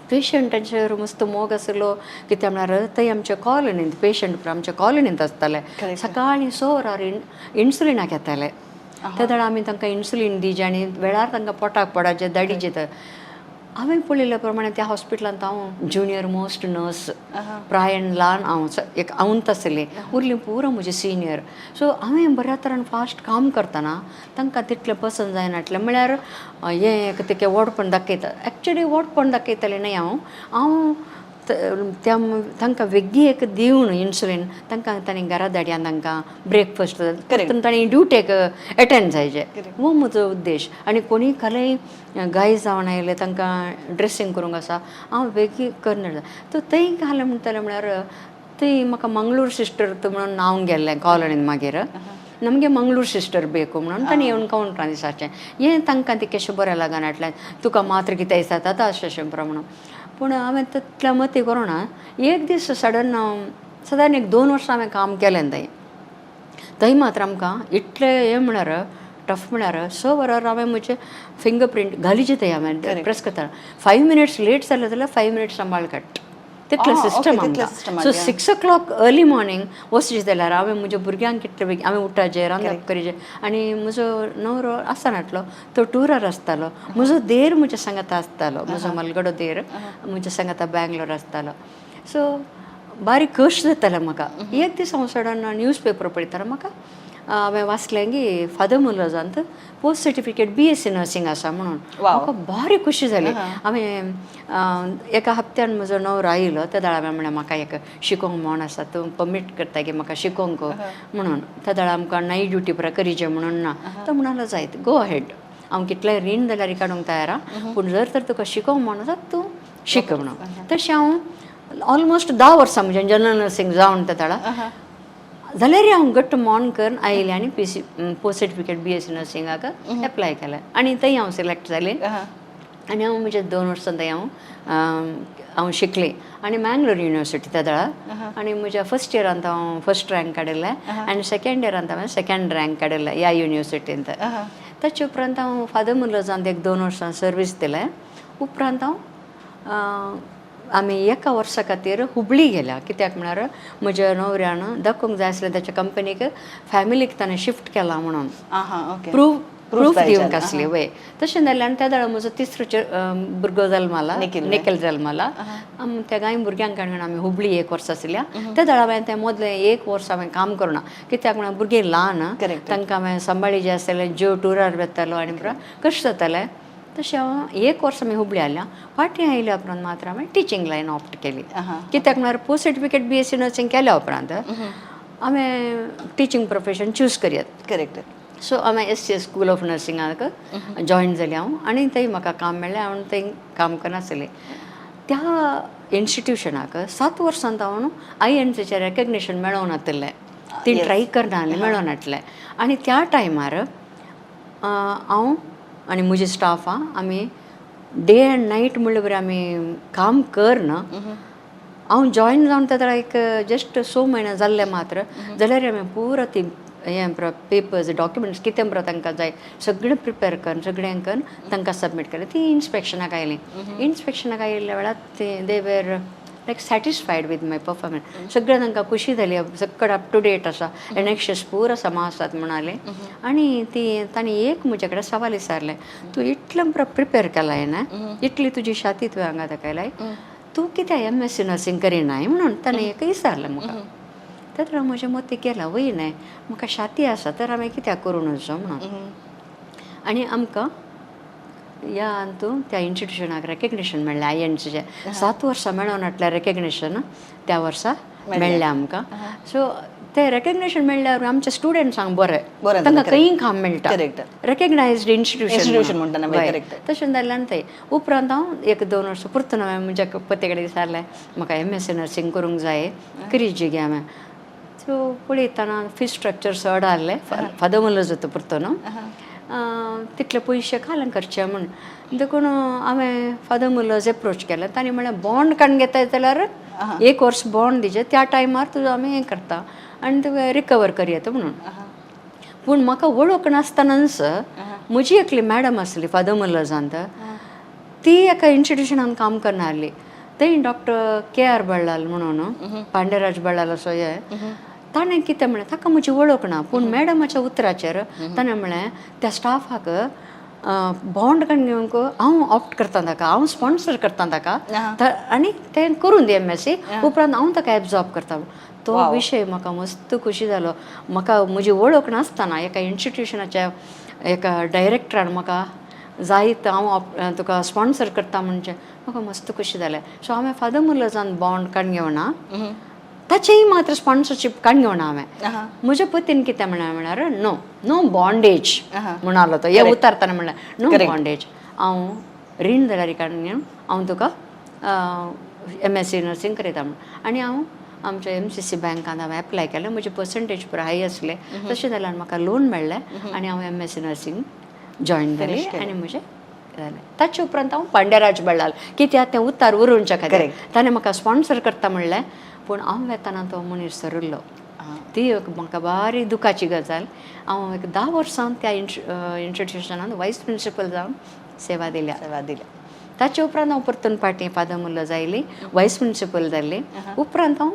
पेशंटांचेर मस्त मोग आसलो. कित्याक म्हळ्यार थंय आमच्या कॉलनींत पेशंट पुरो आमच्या कॉलनींत आसताले. सकाळीं 6 वरार इन्सुलिनाक येताले. त्या वेळार आमी तांकां इन्सुलीन दिवचें आनी वेळार तांकां पोटाक पडाचें दाडीचें. तर हांवें पळयल्ल्या प्रमाणे त्या हॉस्पिटलांत हांव ज्युनियर मोस्ट नर्स, प्रायन ल्हान हांव, एक हांवूच आसलें, उरलीं पुरो म्हजे सिनियर. सो हांवें बऱ्या तरान फास्ट काम करतना तांकां तितलें पसंत जायनासलें. म्हळ्यार हें एक तितकें व्हडपण दाखयता, एक्चुली व्हडपण दाखयतालें न्हय हांव. हांव त्या तांकां वेगळी एक दिवन इन्सुलीन तांकां तांणी घरा धाडया, तांकां ब्रेकफास्ट, तांणी ड्युटेक एटेंड जायचे, हो म्हजो उद्देश. आनी कोणीय खरेंय गाय जावन आयले तांकां ड्रेसींग करूंक आसा, हांव वेगळी करना. तर थंय घालें म्हणटलें म्हळ्यार थंय म्हाका मंगळूर सिस्टर म्हणून नांव गेल्लें कॉलनीन. मागीर नमगे मंगळूर सिस्टर बेकू म्हणून तांणी येवन कावंटरान दिसाचें हें तांकां ती केशें बरें लागनाटलें, तुका मात्र कितें दिसता आतां अशें अशें प्रमाण. पूण हांवें तितलें मती करूं एक दीस सडन सदान एक 2 वर्सां हांवें काम केलें थंय. थंय मात्र आमकां इतलें हें म्हळ्यार टफ, म्हळ्यार 6 वरार हांवें म्हजें फिंगर प्रिंट घालीचे थंय हांवें प्रेस करता, 5 मिनट्स लेट जालें जाल्यार 5 मिनट्स सांबाळ काडटा, तितलें सिस्टम आमकां. सो 6 o'clock early morning वचचें जाल्यार हांवें म्हज्या भुरग्यांक कितले बेगीन हांवें उठाचें, रांदप करीचें. आनी म्हजो न्हवरो आसनासलो, तो टुरार आसतालो. म्हजो देर म्हज्या सांगाता आसतालो, म्हजो मलगडो देर म्हज्या सांगाता बँगलोर आसतालो. सो बारीक कश्ट जातालें म्हाका. एक दीस हांव सडन न्यूज पेपर पळयतना म्हाका हांवें वाचलें की father मुलोजांत post certificate BSc nursing आसा म्हणून. म्हाका भारी खुशी जाली. हांवें एका हप्त्यान म्हजो न्हवरो आयलो त्या वेळार हांवें म्हणलें म्हाका एक शिकोंक म्हण आसा, तूं परमीट करता की म्हाका शिकोंक म्हणून. त्या वेळार आमकां नायट ड्युटी पुरा करीचें म्हणून ना. तो म्हणालो जायत, गो अहेड, हांव कितलें रीण जाल्यार काडूंक तयार आहा, पूण जर तर तुका शिकोंक म्हण आसा तूं शिक म्हणून. तशें हांव ऑलमोस्ट 10 वर्सां म्हजें जनरल नर्सींग जावन त्या वेळार जाल्यार हांव घट्ट मोन करून आयलें आनी PC post certificate BSc नर्सिंगाक एप्लाय केलें आनी थंय हांव सिलेक्ट जालें. आनी हांव म्हज्या 2 वर्सां थंय हांव हांव शिकलें आनी मँगलोर युनिवर्सिटी त्या वेळार. आनी म्हज्या फर्स्ट इयरांत हांव फर्स्ट रँक काडिल्लें आनी सेकंड इयरांत हांवें सेकंड रँक काडिल्लें ह्या युनिवर्सिटींत. ताचे उपरांत हांव फादर मुलोजांत एक 2 वर्सां सर्वीस दिलें. उपरांत हांव आमी एका वर्सा खातीर हुबळी गेल्या. कित्याक म्हळ्यार म्हज्या न्हवऱ्यान दाखोवंक जाय आसलें ताच्या कंपनीक फॅमिलीक ताणें शिफ्ट केलां म्हणून. प्रूफ प्रूफ दिवंक आसली वय. तशें जालें आनी त्या वेळार म्हजो तिसरो भुरगो जल्माला, निखिल जल्माला. त्या कांय भुरग्यांक काडून आमी हुबळी एक वर्स आशिल्ल्या. त्या वेळार हांवें तें मदलें एक वर्स हांवें काम करूं ना, कित्याक म्हळ्यार भुरगीं ल्हान, तांकां हांवें सांबाळी आसलें, ज्यो टुरार वेतालो आनी पुरो कशें जातालें. तशें हांव एक वर्स आमी हुबळी आयल्या. फाटीं आयल्या उपरांत मात्र हांवें टिचींग लायन ऑप्ट केली. कित्याक म्हळ्यार post certificate BSc nursing केल्या उपरांत हांवें टिचींग प्रोफेशन चूज करयात. सो हांवें एससीएस स्कूल ऑफ नर्सिंगाक जॉयन जालें हांव आनी थंय म्हाका काम मेळ्ळें. हांव थंय काम करनासलें. त्या इन्स्टिट्युशनाक 7 वर्सांत हांव आयएनसीचें रेकग्निशन मेळोंक नातिल्लें, ती ट्राय करना मेळोंक नासलें. आनी त्या टायमार हांव आनी म्हजी स्टाफां आमी डे अँड नायट म्हणले बरें आमी काम करन. हांव जॉयन जावन त्या एक जस्ट 6 म्हयने जाल्ले मात्र जाल्यार हांवें पुरो ती हें पेपर्स डॉक्युमेंट्स कितें बरो तांकां जाय सगळें प्रिपेर करून सगळें करून तांकां सबमीट केलें. ती इन्स्पेक्शनाक आयलीं. इन्स्पेक्शनाक आयिल्ल्या वेळार ती they were like satisfied with my performance. सगळें तांकां खुशी जाली, सगळें अप टू डेट आसा, एनेक्शर्स पुरो समा आसात म्हणाले. आनी ती तांणी एक म्हजे कडेन सवाल विचारलें, तूं इतलें बरो प्रिपेर केलाय न्हय, इतली तुजी शाती तुवें हांगा दाखयलाय, तूं कित्याक एमएससी नर्सिंग करिनाय म्हणून ताणें एक विचारलें म्हाका. तर म्हज्या मतीक गेलां, वय न्हय, म्हाका शाती आसा तर हांवें कित्याक करूं नजो म्हणून. आनी आमकां ह्या हातूंत त्या इन्स्टिट्युशनाक रेकग्निशन मेळ्ळें आयएनसीचें. 7 वर्सां मेळोन हाडलें रेकग्निशन, त्या वर्सा मेळ्ळें आमकां. सो ते रेकग्नेशन मेळ्ळ्यार आमच्या स्टुडंट्सांक बरें, बरें जाता, तांकां correct. खंयी काम मेळटा. रेकग्नायज्ड इन्स्टिट्यूशन Institution म्हणटा ना, correct. तशें जाल्ल्यान थंय उपरांत हांव एक दोन वर्सां परतून हांवें म्हज्या पती कडेन विचारलें, म्हाका एम एस सी नर्सिंग करूंक जाय, करीजी गे हांवें. सो पळयतना फी स्ट्रक्चर चड आहलें, फादर मुल्लो जाता परतून तितले पयशे घालून करचे म्हूण. देखून हांवें फादर मुल्लोज एप्रोच केलें. तांणी म्हणलें, बॉन्ड काडून घेताय जाल्यार एक वर्स बॉन्ड दिजे, त्या टायमार तुजो आमी हें करता आनी तुवें रिकवर करयेता म्हणून. पूण म्हाका वळख नासतनाच म्हजी एकली मॅडम आसली फादर मुल्लजांत, ती एका इन्स्टिट्युशनान काम करना आसली. थंय डॉक्टर के आर बळ्ळाल म्हणून, पांडेराज बळ्ळाल असो हे, ताणें कितें म्हणलें, ताका म्हजी वळख ना, पूण मॅडमाच्या उतराचेर ताणें म्हणलें, त्या स्टाफाक बॉन्ड काडून घेवंक हांव ऑप्ट करता ताका, हांव स्पॉन्सर करता ताका आनी तें करून दी एम एस सी, उपरांत हांव ताका एब्जॉर्ब करता. तो विशय म्हाका मस्त खुशी जालो. म्हाका म्हजी वळख नासतना एका इन्स्टिट्युशनाच्या एका डायरेक्टरान म्हाका जायत हांव तुका स्पॉन्सर करता म्हणजे म्हाका मस्त खुशी जालें. सो हांवें फादर मुल्लजान बॉन्ड काडून घेवना, ताचेय मात्र स्पॉन्सरशीप काडून घेवना हांवें. म्हज्या पतीन कितें म्हणलें म्हळ्यार, नो नो बॉन्डेज म्हणालो तो. हे उतारतना म्हणलें, नो बॉन्डेज, हांव रीण जाल्यार काडून घेवन हांव तुका एम एस सी नर्सिंग करयता म्हूण. आनी हांव आमच्या एम सी सी बँकान हांवें एप्लाय केलें. म्हजे पर्संटेज पुरो हाय आसले, तशें जाल्यार म्हाका लोन मेळ्ळें आनी हांव M S C nursing join जालें आनी म्हजें जालें. ताचे उपरांत हांव पांड्याराज बळ्ळाल, कित्याक तें उतार उरोवच्या खातीर ताणें म्हाका स्पॉन्सर करता म्हणलें, पूण हांव वेतना तो मनीस सरिल्लो. ती एक म्हाका बारी दुखाची गजाल. हांव एक 10 वर्सां त्या इन्स्टिट्युशनान वायस प्रिंसिपल जावन सेवा दिल्या. सेवा दिल्या. ताचे उपरांत हांव परतून पाटी फादर मुल्लो आयली, वायस प्रिंसिपल जाल्ली. उपरांत हांव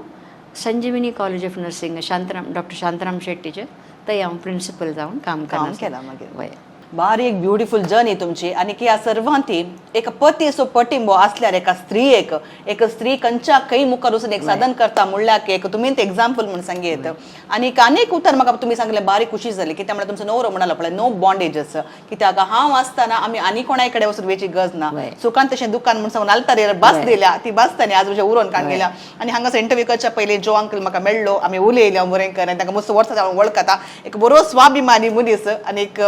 Sanjivani college of nursing, Shantaram, doctor Shantaram शेट्टीचे, थंय हांव प्रिंसिपल जावन काम काम केलां मागीर. वय. बारी एक ब्युटिफूल जर्नी तुमची. आनी की ह्या सर्वांती एक पती असो पटिंबो असल्यार एका स्त्रीयेक, एक स्त्री खंयच्या खंय मुखार वचून एक साधन करता म्हणल्यार एक तुमी ते एग्जाम्पल म्हूण सांगयत. आनी अनेक उतर म्हाका तुमी सांगले, बारीक खुशी जाली, कित्याक म्हळ्यार तुमचो नवरो म्हणालो पळय, नो बॉन्डेजस, कित्याक हांव आसतना आमी आनी कोणाय कडेन वचून वेची गरज ना. सुखान तशें दुकान म्हूण सांगून आलतारेर बस दिल्या, ती बसतानी आज म्हज्या उरोवन काडून गेल्या. आनी हांगासर इंटरव्यू करच्या पयलीं जो अंकल म्हाका मेळ्ळो, आमी उलयले बरें कर. आनी ताका मस्त वर्सां हांव वळखता, एक बरो स्वाभिमानी मनीस आनी एक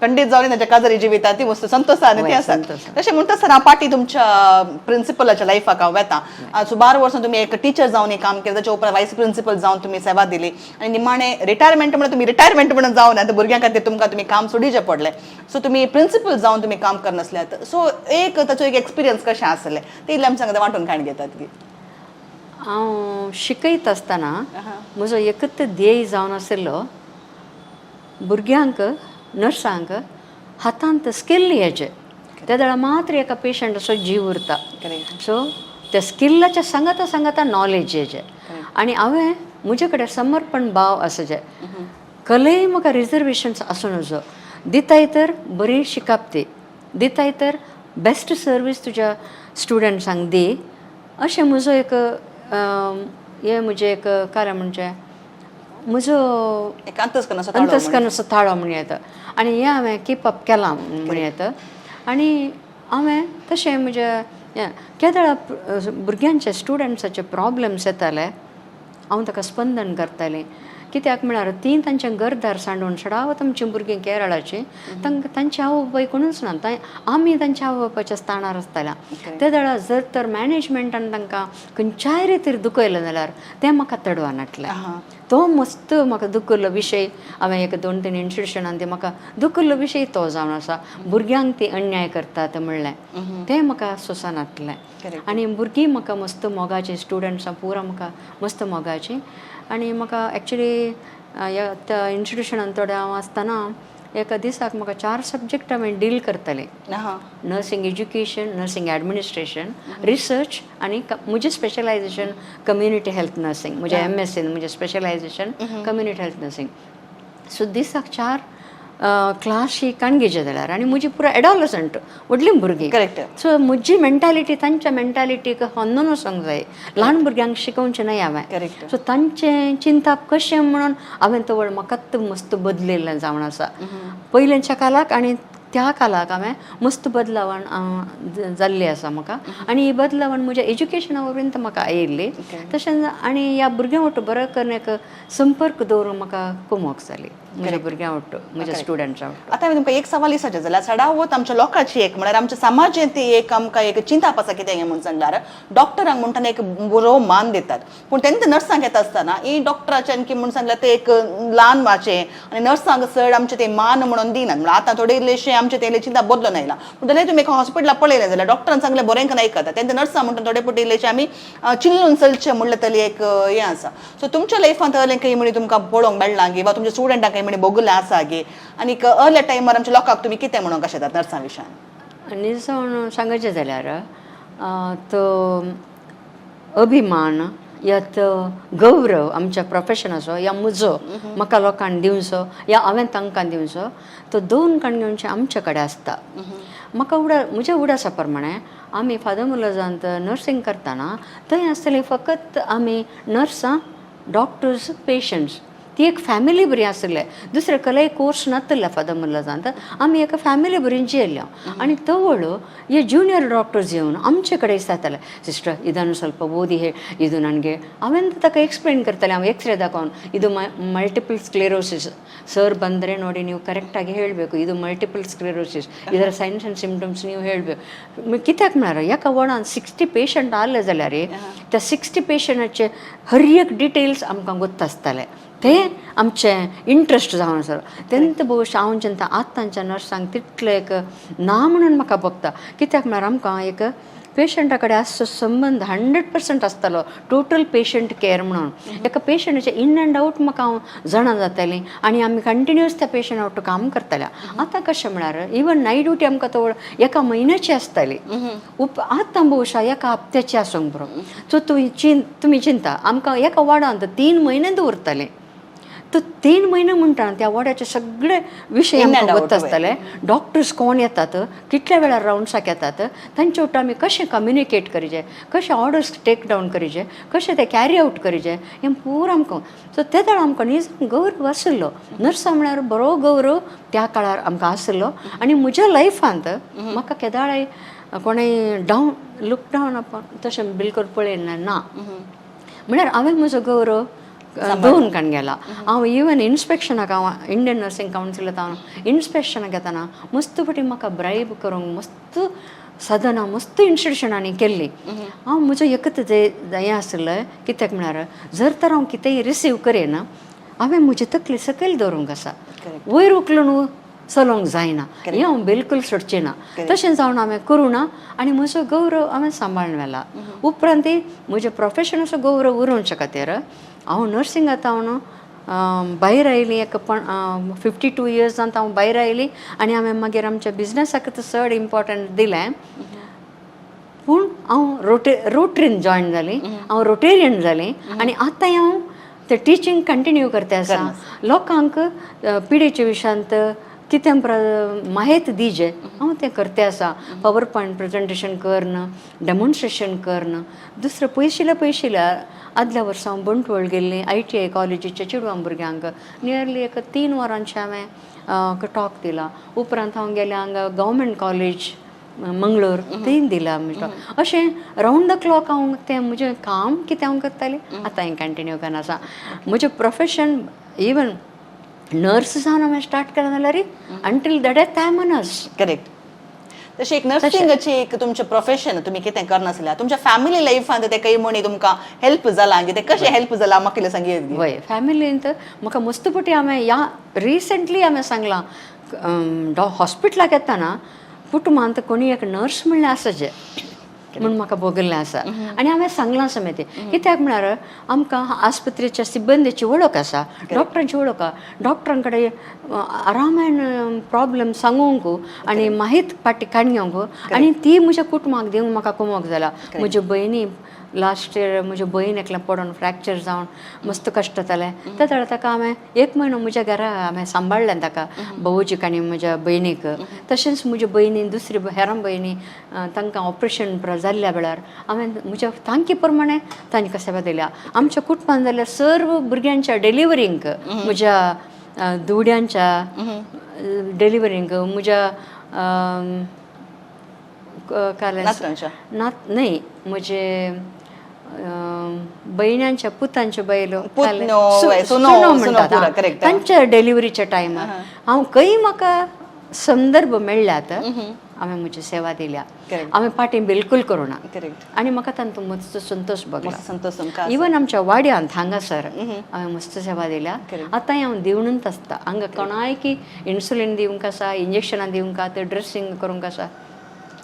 खंडीत जावन ताच्या काजारी जिविता ती मस्त संतोषान ती आसा. संतोषान. तशें म्हणटा आसतना हांव पाटी तुमच्या प्रिन्सिपलाच्या लायफाक हांव वेता. सुमार वर्सां तुमी एक टिचर जावन एक काम केलें, ताच्या उपरांत वायस प्रिन्सिपल जावन तुमी सेवा दिली आनी निमाणे रिटायरमेंट म्हणून तुमी रिटायरमेंट म्हणून जावन आतां भुरग्यां खातीर तुमकां तुमी काम सोडीचें पडलें. सो तुमी प्रिन्सिपल जावन तुमी काम करनासल्यात, सो एक ताचो एक एक्सपिरियन्स कशें आसलें ते इल्लें आमी सांगता वांटून काण घेतात की. हांव शिकयत आसतना म्हजो एकच ध्येय जावन आशिल्लो, भुरग्यांक नर्सांक हातांत स्किल येचें. त्या वेळार मात्र एका पेशंटाचो जीव उरता. सो त्या स्किल्लाच्या सांगाता सांगाता नॉलेज येचें. आनी हांवें म्हजे कडेन समर्पण भाव आसा, जे कलेय म्हाका रिजर्वेशन्स आसूं नजो, दिताय तर बरी शिकप ती दिताय तर बेस्ट सर्वीस तुज्या स्टुडंट्सांक दी, अशें म्हजो एक हें म्हजें एक कारण म्हणजे म्हजो एक अंतस्करणाचो ताळो म्हण. अंतस्करणाचो ताळो म्हण येता. आनी हें हांवें कीप अप केलां म्हण येता. आनी हांवें तशें म्हजें हें केदळा भुरग्यांचे स्टुडंट्साचे प्रॉब्लम्स येताले, हांव ताका स्पंदन करतालें. कित्याक म्हळ्यार तीं तांचें घरदार सांडून सडावत आमचीं भुरगीं केरळाचीं, तांकां तांचे आवय बापाय कोणूच ना, आमी तांच्या आवय बापायच्या स्थानार आसताल्या. ते वेळार जर तर मॅनेजमेंटान तांकां खंयच्याय रितीर दुखयलें जाल्यार तें म्हाका तडवान हाडलें. तो मस्त म्हाका दुखल्लो विशय. हांवें एक दोन तीन इन्स्टिट्युशनान ते म्हाका दुखल्लो विशय तो जावन आसा, भुरग्यांक ती अन्याय करतात म्हणलें तें म्हाका सोंसनातलें. आनी भुरगीं म्हाका मस्त मोगाचीं, स्टुडंट्सां पुरा म्हाका मस्त मोगाचीं. आनी म्हाका एक्चुली ह्या त्या इन्स्टिट्युशनान थोडें हांव आसतना एका दिसाक म्हाका चार सब्जॅक्ट हांवें डील करतालें: nursing education, nursing administration, research आनी म्हजें स्पेशलायझेशन कम्युनिटी हेल्थ नर्सिंग. म्हजें एम एस सीन म्हजें specialisation community health nursing. So दिसाक चार क्लासी काणगेचे जाल्यार आनी म्हजी पुरा एडॉलसंट व्हडलीं भुरगीं. सो म्हजी मेंटालिटी तांच्या मेंटालिटीक होंदून वचोंक जाय. ल्हान भुरग्यांक शिकोवचें न्हय हांवें. सो तांचें चिंताप कशें म्हणून हांवें तवळ म्हाकाच मस्त बदलिल्लें जावन आसा पयलेंच्या काळाक आनी त्या कालाक हांवें मस्त बदलावण जाल्ली आसा म्हाका आनी ही बदलावण म्हज्या एज्युकेशना वरवीं म्हाका आयिल्ली. तशेंच आनी ह्या भुरग्यां वट्ट बरो करून एक संपर्क दवरूंक म्हाका कुमोक जाली, म्हज्या भुरग्यां वट्ट, म्हज्या स्टुडंट्सां वट्ट. आतां हांवें तुमकां एक सवाल विचारचें जाल्यार चडावत आमच्या लोकांची एक म्हळ्यार आमच्या समाजांत एक आमकां एक चिंताप आसा, कितें म्हूण सांगल्यार डॉक्टरांक म्हणटना एक बरो मान दितात, पूण तेन्ना नर्सांक येता आसतना ही डॉक्टराचे आणखी म्हूण सांगल्यार ते एक ल्हान वाचें आनी नर्सांक चड आमचें ते मान म्हणून दिनात. म्हणल्यार आतां थोडे इल्लेशे आमचे ते चिंता बदलून आयला, पूण जाल्यार तुमी एका हॉस्पिटलाक पळयलें जाल्यार डॉक्टरान सांगलें बरें करून आयकता, तेन्ना नर्सां म्हणटा थोडे पटी इल्लेशे आमी चिल्लून चलचें म्हणलें तरी एक हें आसा. सो तुमच्या लायफांत असलें काही म्हणी तुमकां पळोवंक मेळ्ळां गे वा तुमच्या स्टुडंटांक काही म्हणी भोगलें आसा गे, आनीक अर्ल्या टायमार आमच्या लोकांक तुमी कितें म्हणूंक शकतात नर्सां विशयान? निजसाण सांगचें जाल्यार तो अभिमान या तो गौरव आमच्या प्रोफेशनाचो या म्हजो म्हाका लोकांक दिवचो या हांवें तांकां दिवचो, तो दोन कणगेवचे आमचे कडेन आसता. म्हाका म्हज्या उडासा प्रमाणे आमी फादर मुलजांत नर्सिंग करतना थंय आसतली फकत आमी नर्सां, डॉक्टर्स, पेशंट्स, ती एक फॅमिली बरी आसले. दुसरे कलय कोर्स नातले फादर मुल्लाजांत, आमी एका फॅमिली बरी जियेल्ले. आनी तवळ हे ज्युनियर डॉक्टर्स येवन आमचे कडेन जाताले, सिस्टर ಇದನ್ನು ಸ್ವಲ್ಪ ಓದಿ ಹೇ ಇದು ನನಗೆ हांवें ताका एक्सप्लेन करतालें. हांव ಎಕ್ಸ್ರೇ ದಾಖೋನ್ ಇದು ಮಲ್ಟಿಪಲ್ ಸ್ಕ್ಲೆರೋಸಿಸ್ ಸರ್ ಬಂದರೆ ನೋಡಿ ನೀವು ಕರೆಕ್ಟಾಗಿ ಹೇಳಬೇಕು, ಇದು ಮಲ್ಟಿಪಲ್ ಸ್ಕ್ಲೆರೋಸಿಸ್, ಇದರ ಸೈನ್ಸ್ ಆ್ಯಂಡ್ ಸಿಮ್ಟಮ್ಸ್ ನೀವು ಹೇಳಬೇಕು. कित्याक म्हळ्यार एका वॉर्डान 60 पेशंट आहले जाल्यार त्या 60 पेशंटाचे हर एक डिटेल्स आमकां गोत्त आसताले. ते आमचें इंट्रस्ट जावन आसा तेन्ना भोवशा हांव चिंता आतांच्या नर्सांक तितलें एक ना म्हणून म्हाका भोगता. कित्याक म्हळ्यार आमकां एक पेशंटा कडेन आसचो संबंद 100% आसतालो, टोटल पेशंट केअर म्हणून. एका पेशंटाचें इन अँड आवट म्हाका हांव जाणा जातालीं आनी आमी कंटिन्युअस त्या पेशंटा वट्ट काम करताले. आतां कशें म्हळ्यार इवन नायट ड्युटी आमकां तवळ एका म्हयन्याची आसताली, आतां भोवशा एका हप्त्याची आसूंक पुरो. सो तुमी चिंता आमकां एका वॉर्डांत 3 म्हयने दवरताले. तो 3 म्हयने म्हणटा त्या वॉर्डाचे सगळे विशय In and आमकां out, गोत्त आसताले. डॉक्टर्स कोण येतात, कितल्या वेळार रावंड्साक येतात, तांचे वट्ट आमी कशें कम्युनिकेट करीचे, कशें ऑर्डर्स टेक डावन करीचे, कशें ते कॅरी आवट करीचे, हें पूरा आमकां. सो ते वेळार आमकां न्ही गौरव आशिल्लो, नर्सां म्हळ्यार बरो गौरव त्या काळार आमकां आशिल्लो. आनी म्हज्या लायफांत म्हाका केदाळाय कोणें डावन लूक डावन आपण तशें बिलकूल पळयना ना, म्हळ्यार हांवें म्हजो गौरव दवरून काण गेला. हांव इवन इन्स्पेक्शनाक हांव इंडियन नर्सिंग कावन्सिलांत हांव इन्स्पेक्शनाक येतना मस्त फाटी म्हाका ब्रायब करूंक मस्त सदनां मस्त इन्स्टिट्युशनांनी केल्ली. हांव म्हजो एकच हें आशिल्लें, कित्याक म्हळ्यार जर तर हांव कितेंय रिसीव करिना, हांवें म्हजी तकली सकयल दवरूंक आसा, वयर उखलून चलोवंक जायना, हें हांव बिलकूल सोडचें ना. तशें जावन हांवें करूं ना आनी म्हजो गौरव हांवें सांबाळून व्हेला. उपरांत म्हज्या प्रोफेशनाचो गौरव उरोवच्या खातीर हांव नर्सिंगांत हांव भायर आयली एक 52 इयर्सांत हांव भायर आयली आनी हांवें मागीर आमच्या बिजनसाक चड इम्पोर्टंट दिलें. पूण हांव रोटरीन जॉयन जाली, हांव रोटेरियन जालें आनी आतां हांव ते टिचींग कंटिन्यू करता आसा. लोकांक पिडेच्या विशयांत कितें माहिती दिजे हांव तें करते आसा. पावर पॉयंट प्रेजेंटेशन करून, डेमॉन्स्ट्रेशन करून. दुसरें पयशिल्या पयशिल्या आदल्या वर्सा हांव बंटवळ गेल्ली ITI कॉलेजीच्या चेडवां भुरग्यांक नियरली एक 3 वरांचें हांवें टॉक दिला. उपरांत हांव गेलें हांगा गव्हर्मेंट कॉलेज मंगळूर, थंय दिला. म्हणजे अशें रावंड the clock हांव तें म्हजें काम कितें हांव करतालें, आतां हांवें कंटिन्यू करना आसा. म्हजें प्रोफेशन इवन नर्स जावन हांवें स्टार्ट केलें जाल्यार until the death I am a nurse. Correct. तशें एक नर्सिंगाची एक तुमचें प्रोफेशन तुमी कितें करनासल्या तुमच्या फॅमिली लायफांत ते काही म्हणी तुमकां हेल्प जाला, ते कशें हेल्प जाला म्हाका इल्लें सांगयेत. वय, फॅमिलींत म्हाका मस्त पटी हांवें ह्या रिसंटली हांवें सांगलां, हॉस्पिटलाक येतना कुटुंबांत कोणी एक नर्स म्हणल्यार आसा म्हूण म्हाका भोगल्लें आसा आनी हांवें सांगलां समेत. कित्याक म्हळ्यार आमकां आस्पत्रेच्या सिब्बंदीची वळख आसा, डॉक्टरांची वळख आसा, डॉक्टरां कडेन आरामान प्रॉब्लम सांगूंक आनी माहीत फाटी काडून घेवंक आनी ती म्हज्या कुटुंबाक दिवंक म्हाका कुमोक जाला. म्हज्यो भयणी लास्ट इयर म्हज्यो भयण एकलें पडोन फ्रॅक्चर जावन मस्त कश्ट जातालें, त्या वेळार ताका हांवें 1 म्हयनो म्हज्या घरा हांवें सांबाळ्ळें ताका, भावोजीक आनी म्हज्या भयणीक. तशेंच म्हज्या भयणी दुसरी हेरां भयणी तांकां ऑपरेशन जाल्ल्या वेळार हांवें म्हज्या तांकी प्रमाणे तांकां सेवा दिल्या. आमच्या कुटुंबान जाल्यार सर्व भुरग्यांच्या डिलिवरींक, म्हज्या दुड्यांच्या डिलिवरींक, म्हज्या काल नातरांच्या? नात न्हय, म्हजे भयण्यांच्या पुतांच्यो बायलो पूत काले- न्हू, वय, सुनो, सुनो सुनो म्हणटात, पुरा, आं. correct. तांच्या डिलिव्हरीच्या टायमार हांव खंय म्हाका संदर्भ मेळ्ळ्यात हांवें म्हजी सेवा दिल्या. Correct. हांवें पाटी बिलकूल करूना. आनी म्हाका तांचो मस्त संतोश भोगला. मस्त संतोश तुमकां आसा. इवन आमच्या वाड्यांत हांगासर हांवें मस्त सेवा दिल्या. Correct. आतांय हांव दिवनूच आसता हांगा कोणाय की इन्सुलीन दिवंक आसा, इंजेक्शनां दिवंक आसा, ड्रेसिंग करूंक आसा.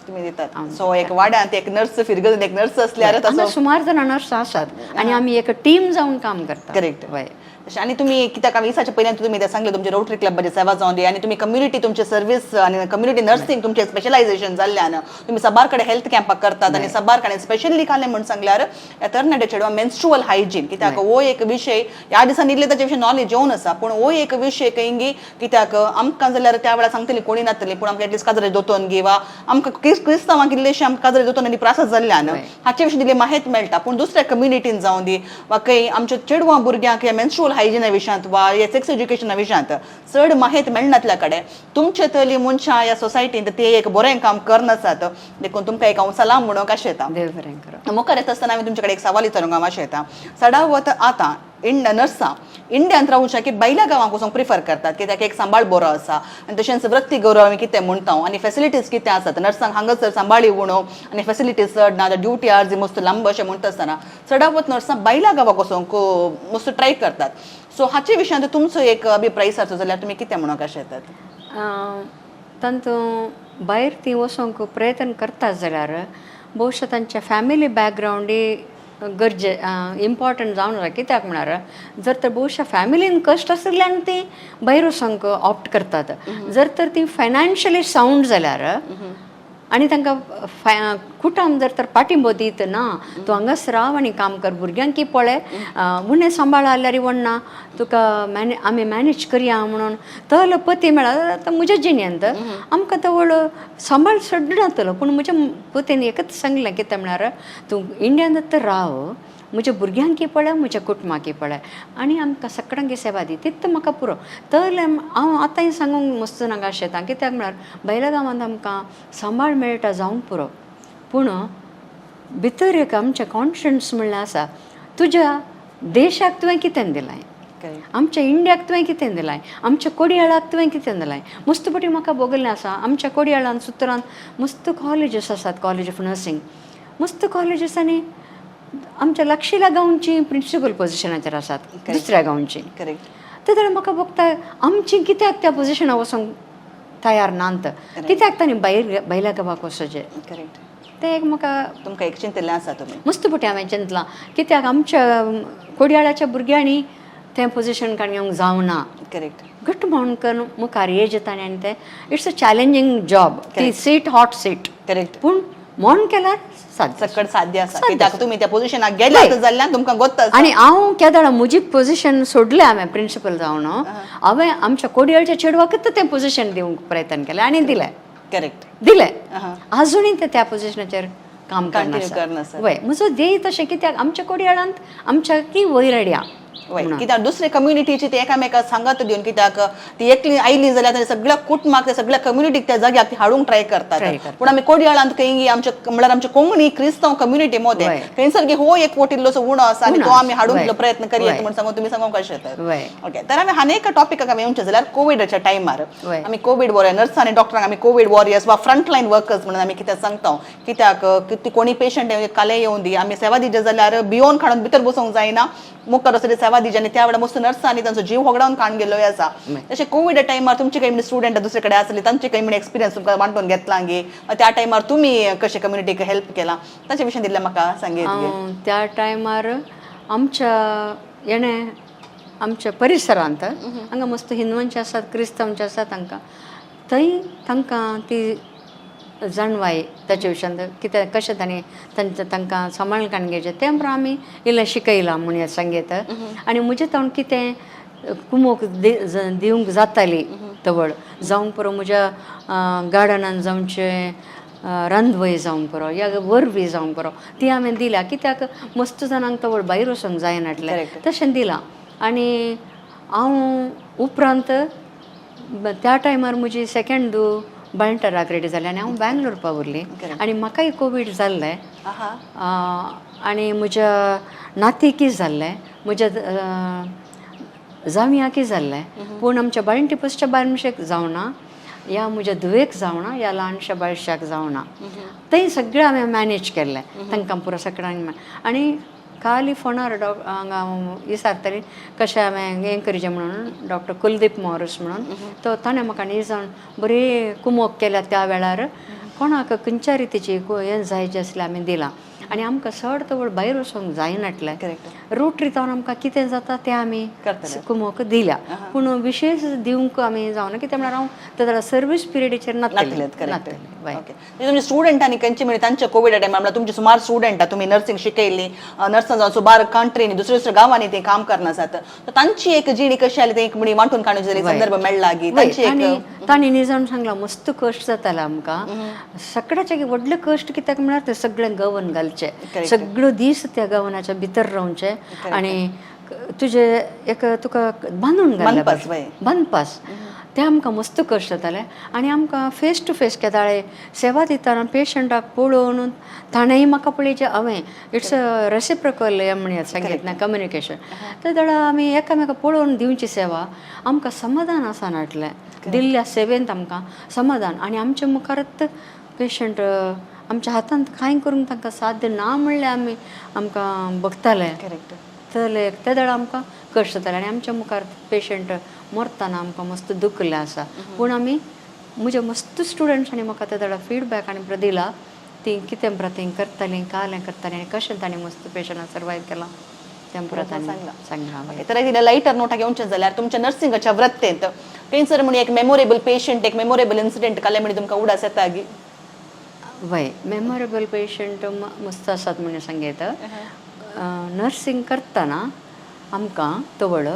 तुमी दितात. सो एक वाड्यांत एक नर्स, फिरगजून एक नर्स असल्यार हांगा तसो सुमार जाणां नर्स आसात आनी आमी एक टीम जावन काम करता. करेक्ट. वय. तशें आनी तुमी कित्याक आमी विसाच्या पयल्यान तुमी ते सांगले तुमचे रोटरी क्लबाचे सेवा जावन दी आनी तुमी कम्युनिटी तुमचे सर्वीस आनी कम्युनिटी नर्सिंग तुमचे स्पेशलायझेशन जाल्ल्यान तुमी सबार कडेन हेल्थ कॅम्पाक करतात आनी सबार कडेन स्पेशली खालें म्हूण सांगल्यार ह्या तरणाटे चेडवां मेन्स्ट्रुअल हायजीन, कित्याक हो एक विशय ह्या दिसांनी इल्ले ताचे विशीं नॉलेज येवन आसा, पूण हो एक विशय खंय कित्याक आमकां जाल्यार त्या वेळार सांगतली कोणी नातली, पूण आमकां एटलीस्ट काजरे दोतोन गी वा आमकां क्रिस्तांवांक इल्लेशे आमकां काजरे दोतोन आनी प्रासास जाल्ल्यान हाचे विशीं दिल्ली माहिती मेळटा. पूण दुसऱ्या कम्युनिटीन जावं दी वा खंय आमच्या चेडवां भुरग्यांक ह्या मेन्स्ट्रुअल हायजिना विशयांत वा ह्या सेक्स एज्युकेशना विशयांत चड माहिती मेळनातल्या कडेन तुमचे तली मनशां ह्या सोसायटींत ते एक बरें काम करनासात, देखून तुमकां एक हांव सलाम म्हणूंक अशें येता. देव बरें करूं. मुखार येता आसतना आमी तुमचे कडेन एक सवाल विचारूंक हांव अशें येता, सडावत आतां नर्सां इंडियांत रावच्या की भायल्या गांवांक वचोंक प्रिफर करतात, कित्याक एक सांबाळ बरो आसा आनी तशेंच वृत्ती गौरव आमी कितें म्हणटा आनी फेसिलिटीज कितें आसात नर्सांक हांगासर सांबाळी उणो आनी फेसिलिटीज चड ना, ड्युटी आवर्स मस्त लांब अशें म्हणटा आसतना चडावत नर्सां भायल्या गांवाक वचोंक मस्त ट्राय करतात. सो हाचे विशयांत तुमचो एक अभिप्राय विचारचो जाल्यार तुमी कितें म्हणूंक अशें येतात? तांतूं भायर ती वचोंक प्रयत्न करता जाल्यार भोवशा तांच्या फॅमिली बॅकग्रावंडय गरजे इम्पॉर्टंट जावन आसा. कित्याक म्हळ्यार जर तर भोवशा फॅमिलीन कश्ट आशिल्ल्यान ती भायर वचोंक ऑप्ट करतात. जर तर ती फायनान्शियली सावंड जाल्यार आनी तांकां कुटुंब जर तर पाठिंबो दीत ना, तूं हांगाच राव आनी काम कर, भुरग्यांक की पळय उणें सांबाळ जाल्यार वण्णा तुका मॅने आमी मॅनेज करया म्हणून तलो पती मेळ्ळा. आतां म्हज्या जिणेंत आमकां तवळ सांबाळ सडनातलो, पूण म्हज्या पतीन एकच सांगलें कितें म्हळ्यार तूं इंडियान तर राव, म्हज्या भुरग्यांकी पळय, म्हज्या कुटुंबाकी पळय आनी आमकां सगळ्यांकी सेवा दी, तितू म्हाका पुरो. तर हांव आतांय सांगूंक मस्त नाका शेतां, कित्याक म्हळ्यार भायल्या गांवांत आमकां सांबाळ मेळटा जावंक पुरो, पूण भितर एक आमचें कॉन्शियन्स म्हणल्यार आसा, तुज्या देशाक तुवें कितें दिलां, आमच्या इंडियाक तुवें कितें दिलां, आमच्या कोडयाळाक तुवें कितें दिलां. मस्त पटी म्हाका भोगल्लें आसा, आमच्या कोडयाळान सुत्रान मस्त कॉलेजीस आसात, कॉलेज ऑफ नर्सिंग मस्त कॉलेजीस आनी आमच्या लागशिल्या गांवची प्रिंसिपल पोजिशनाचेर आसात, दुसऱ्या गांवची. ते जाल्यार म्हाका भोगता आमची कित्याक त्या पोजिशनाक वचोंक तयार नात, कित्याक तांणी भायर भायल्या गांवाक वचचें. तें एक म्हाका तुमकां एक चिंतिल्लें आसा तुमी. मस्त पटी हांवें चिंतलां, कित्याक आमच्या कोडयाळाच्या भुरग्यांनी तें पोजिशन काडून घेवंक जावना. घट्ट म्हणून करून मुखार एज येता आनी तें it's a challenging job, ती सीट हॉट सीट. पूण म्हण केल्यार साध्य. सकट साध्य आसा, साध्य. कित्याक तुमी त्या पोजिशनाक गेल्यात जाल्ल्यान तुमकां गोत्त आसा. आनी हांव केदळा म्हजी पोजिशन सोडलें हांवें प्रिंसिपल जावन, हांवें आमच्या कोडयाळच्या चेडवाकच तें पोजिशन दिवंक प्रयत्न केलें आनी दिलें. दिलें. आजुनूय ते त्या पोजिशनाचेर काम Continue करना आसा. वय, म्हजो ध्येय तशें, कित्याक आमच्या कोडयाळांत आमच्या की वयर हाडया. वय, कित्याक दुसरे कम्युनिटीची ती एकामेकाक सांगात दिवन, कित्याक ती एकली आयली जाल्यार तांच्या सगळ्या कुटुंबाक त्या सगळ्या कम्युनिटीक त्या जाग्याक ती हाडूंक ट्राय करतात. Try करतात. पूण आमी कोडयाळांत खंय आमच्या म्हळ्यार आमच्या कोंकणी क्रिस्तांव कम्युनिटी मध्ये थंयसर की हो एक वोट इल्लोसो उणो आसा आनी तो आमी हाडूंक इल्लो प्रयत्न करया म्हूण सांगून तुमी सांगूंक कशें येतात. ओके, तर आमी आनी एका टॉपिकाक आमी येवचें जाल्यार कोविडाच्या टायमार आमी कोवीड वॉरियर नर्स आनी डॉक्टरांक आमी कोवीड वॉरियर्स वा फ्रंट लायन वर्कर्स म्हणून आमी कितें सांगता, कित्याक ती कोणी पेशंट काले येवन दी आमी सेवा दिजे जाल्यार भियोन काडून भितर बसूंक जायना, मुखार वचून सेवा दिजे आनी त्या वेळार मस्त नर्सांनी तांचो जीव होगडावन काडून गेल्लो आसा. तशें कोविडा टायमार तुमचे काही स्टुडंट दुसरे कडेन आसले तांचे काही एक्सपिरियन्स तुमकां वांटून घेतला गे, त्या टायमार तुमी कशें कम्युनिटीक हेल्प केला ताचे विशीं दिल्लें म्हाका सांगीत. त्या टायमार आमच्या येणें आमच्या परिसरांत हांगा मस्त हिंदवांचे आसात, क्रिस्तांवचे आसात, तांकां थंय तांकां ती जाणवाय ताच्या विशयांत कितें कशें तांणी तांचे तांकां सांबाळून काडून घेवचें तें बरोबर आमी इल्लें शिकयलां म्हूण सांगीत. आनी म्हजें तावन कितें कुमोक दिवंक जाताली तवळ जावंक पुरो, म्हज्या गार्डनान जावचें रांदवय जावंक पुरो या वरवी जावंक पुरो, ती हांवें दिल्या, कित्याक मस्त जाणांक तवळ भायर वचूंक जायनासलें तशें दिलां. आनी हांव उपरांत त्या टायमार म्हजी सेकेंड धूव बाळंटराक रेडी जालें आनी हांव बँगलोर पावुरली आनी म्हाकाय कोवीड जाल्लें. आनी म्हज्या नातीकय जाल्लें, म्हज्या जावयांकय जाल्लें, पूण आमच्या बाळंटी पसच्या बायल मनशेक जावना, या म्हज्या धुवेक जावना, या ल्हानशा बाळशाक जावना. थंय सगळें हांवें मॅनेज केल्लें तांकां पुरो सगळ्यांक. आनी खाली फोनार हांगा विचारताली कशें हांवें हें करचें म्हणून. डॉक्टर कुलदीप मोरस म्हणून तो, ताणें म्हाका निजाण बरी कुमोक केल्या. त्या वेळार कोणाक खंयच्या रितीची हें जाय जें आसलें आमी दिलां. आनी आमकां चड तवळ भायर वचोंक जायनाटलें. रोटरी जावन आमकां कितें जाता तें आमी करतले. कुमोक दिल्या, पूण विशेश दिवंक आमी जावना. कित्याक म्हळ्यार हांव ते जाल्यार सर्वीस पिरियडीचेर नातलेत. नातलें. करेक्ट. नातलें, वय. ओके, तुमच्या स्टुडंटांनी खंयचे म्हणजे तांच्या कोविडा टायमार, म्हणल्यार तुमचे सुमार स्टुडंट तुमी नर्सिंग शिकयल्ली, नर्सां जावन सुमार कंट्रीनी, दुसऱ्या दुसऱ्या गांवांनी ते काम करना जात, तर तांची एक जिणी कशी आली ते एक म्हणी वांटून काडून जरी संदर्भ मेळ्ळा की तांची एक आनी तांणी निजाण सांगलां, मस्त कश्ट जाताले आमकां. सगळ्याचे व्हडले कश्ट कित्याक म्हळ्यार ते सगळें गवन घालचे, सगळो दीस त्या गवनाच्या भितर रावचे आनी तुजे एक तुका बांदून घाल्ले. बांदपास, वय. बांदपास ते आमकां मस्त कश्ट जाताले. आनी आमकां फेस टू फेस केदाळे सेवा दितना पेशंटाक पळोवन ताणेंय म्हाका पळयचें, हांवें, it's a reciprocal हें म्हणयात सांगीत ना कम्युनिकेशन. ते दळा आमी एकामेका पळोवन दिवची सेवा, आमकां समाधान आसा नाटलें. दिल्ल्या सेवेंत आमकां समाधान. आनी आमच्या मुखारच पेशंट आमच्या हातांत कांय करूंक तांकां साध्य ना म्हणल्यार आमी आमकां बगताले. तर ते वेळार आमकां कश्ट जाताले आनी आमच्या मुखार पेशंट मरतना आमकां मस्त दुखलें आसा. पूण आमी म्हज्या मस्त स्टुडंट्सांनी म्हाका ते वेळार फिडबॅक आनी पुरो दिला, ती कितें पुरो ती करतालीं, कालें करतालीं आनी कशें तांणी मस्त पेशंटाक सर्वायव केलां तें पुरो तांणी सांगलां. ओके, तर तिला लायटर नोटा घेवचें जाल्यार तुमच्या नर्सिंगाच्या वृत्तेंत खंयसर म्हण एक मेमोरेबल पेशंट, एक मेमोरेबल इन्सिडेंट काले म्हणी तुमकां उडास येता गी? वय, मेमोरेबल पेशंट मस्त आसात म्हणून सांगता. नर्सिंग करतना आमकां तवळ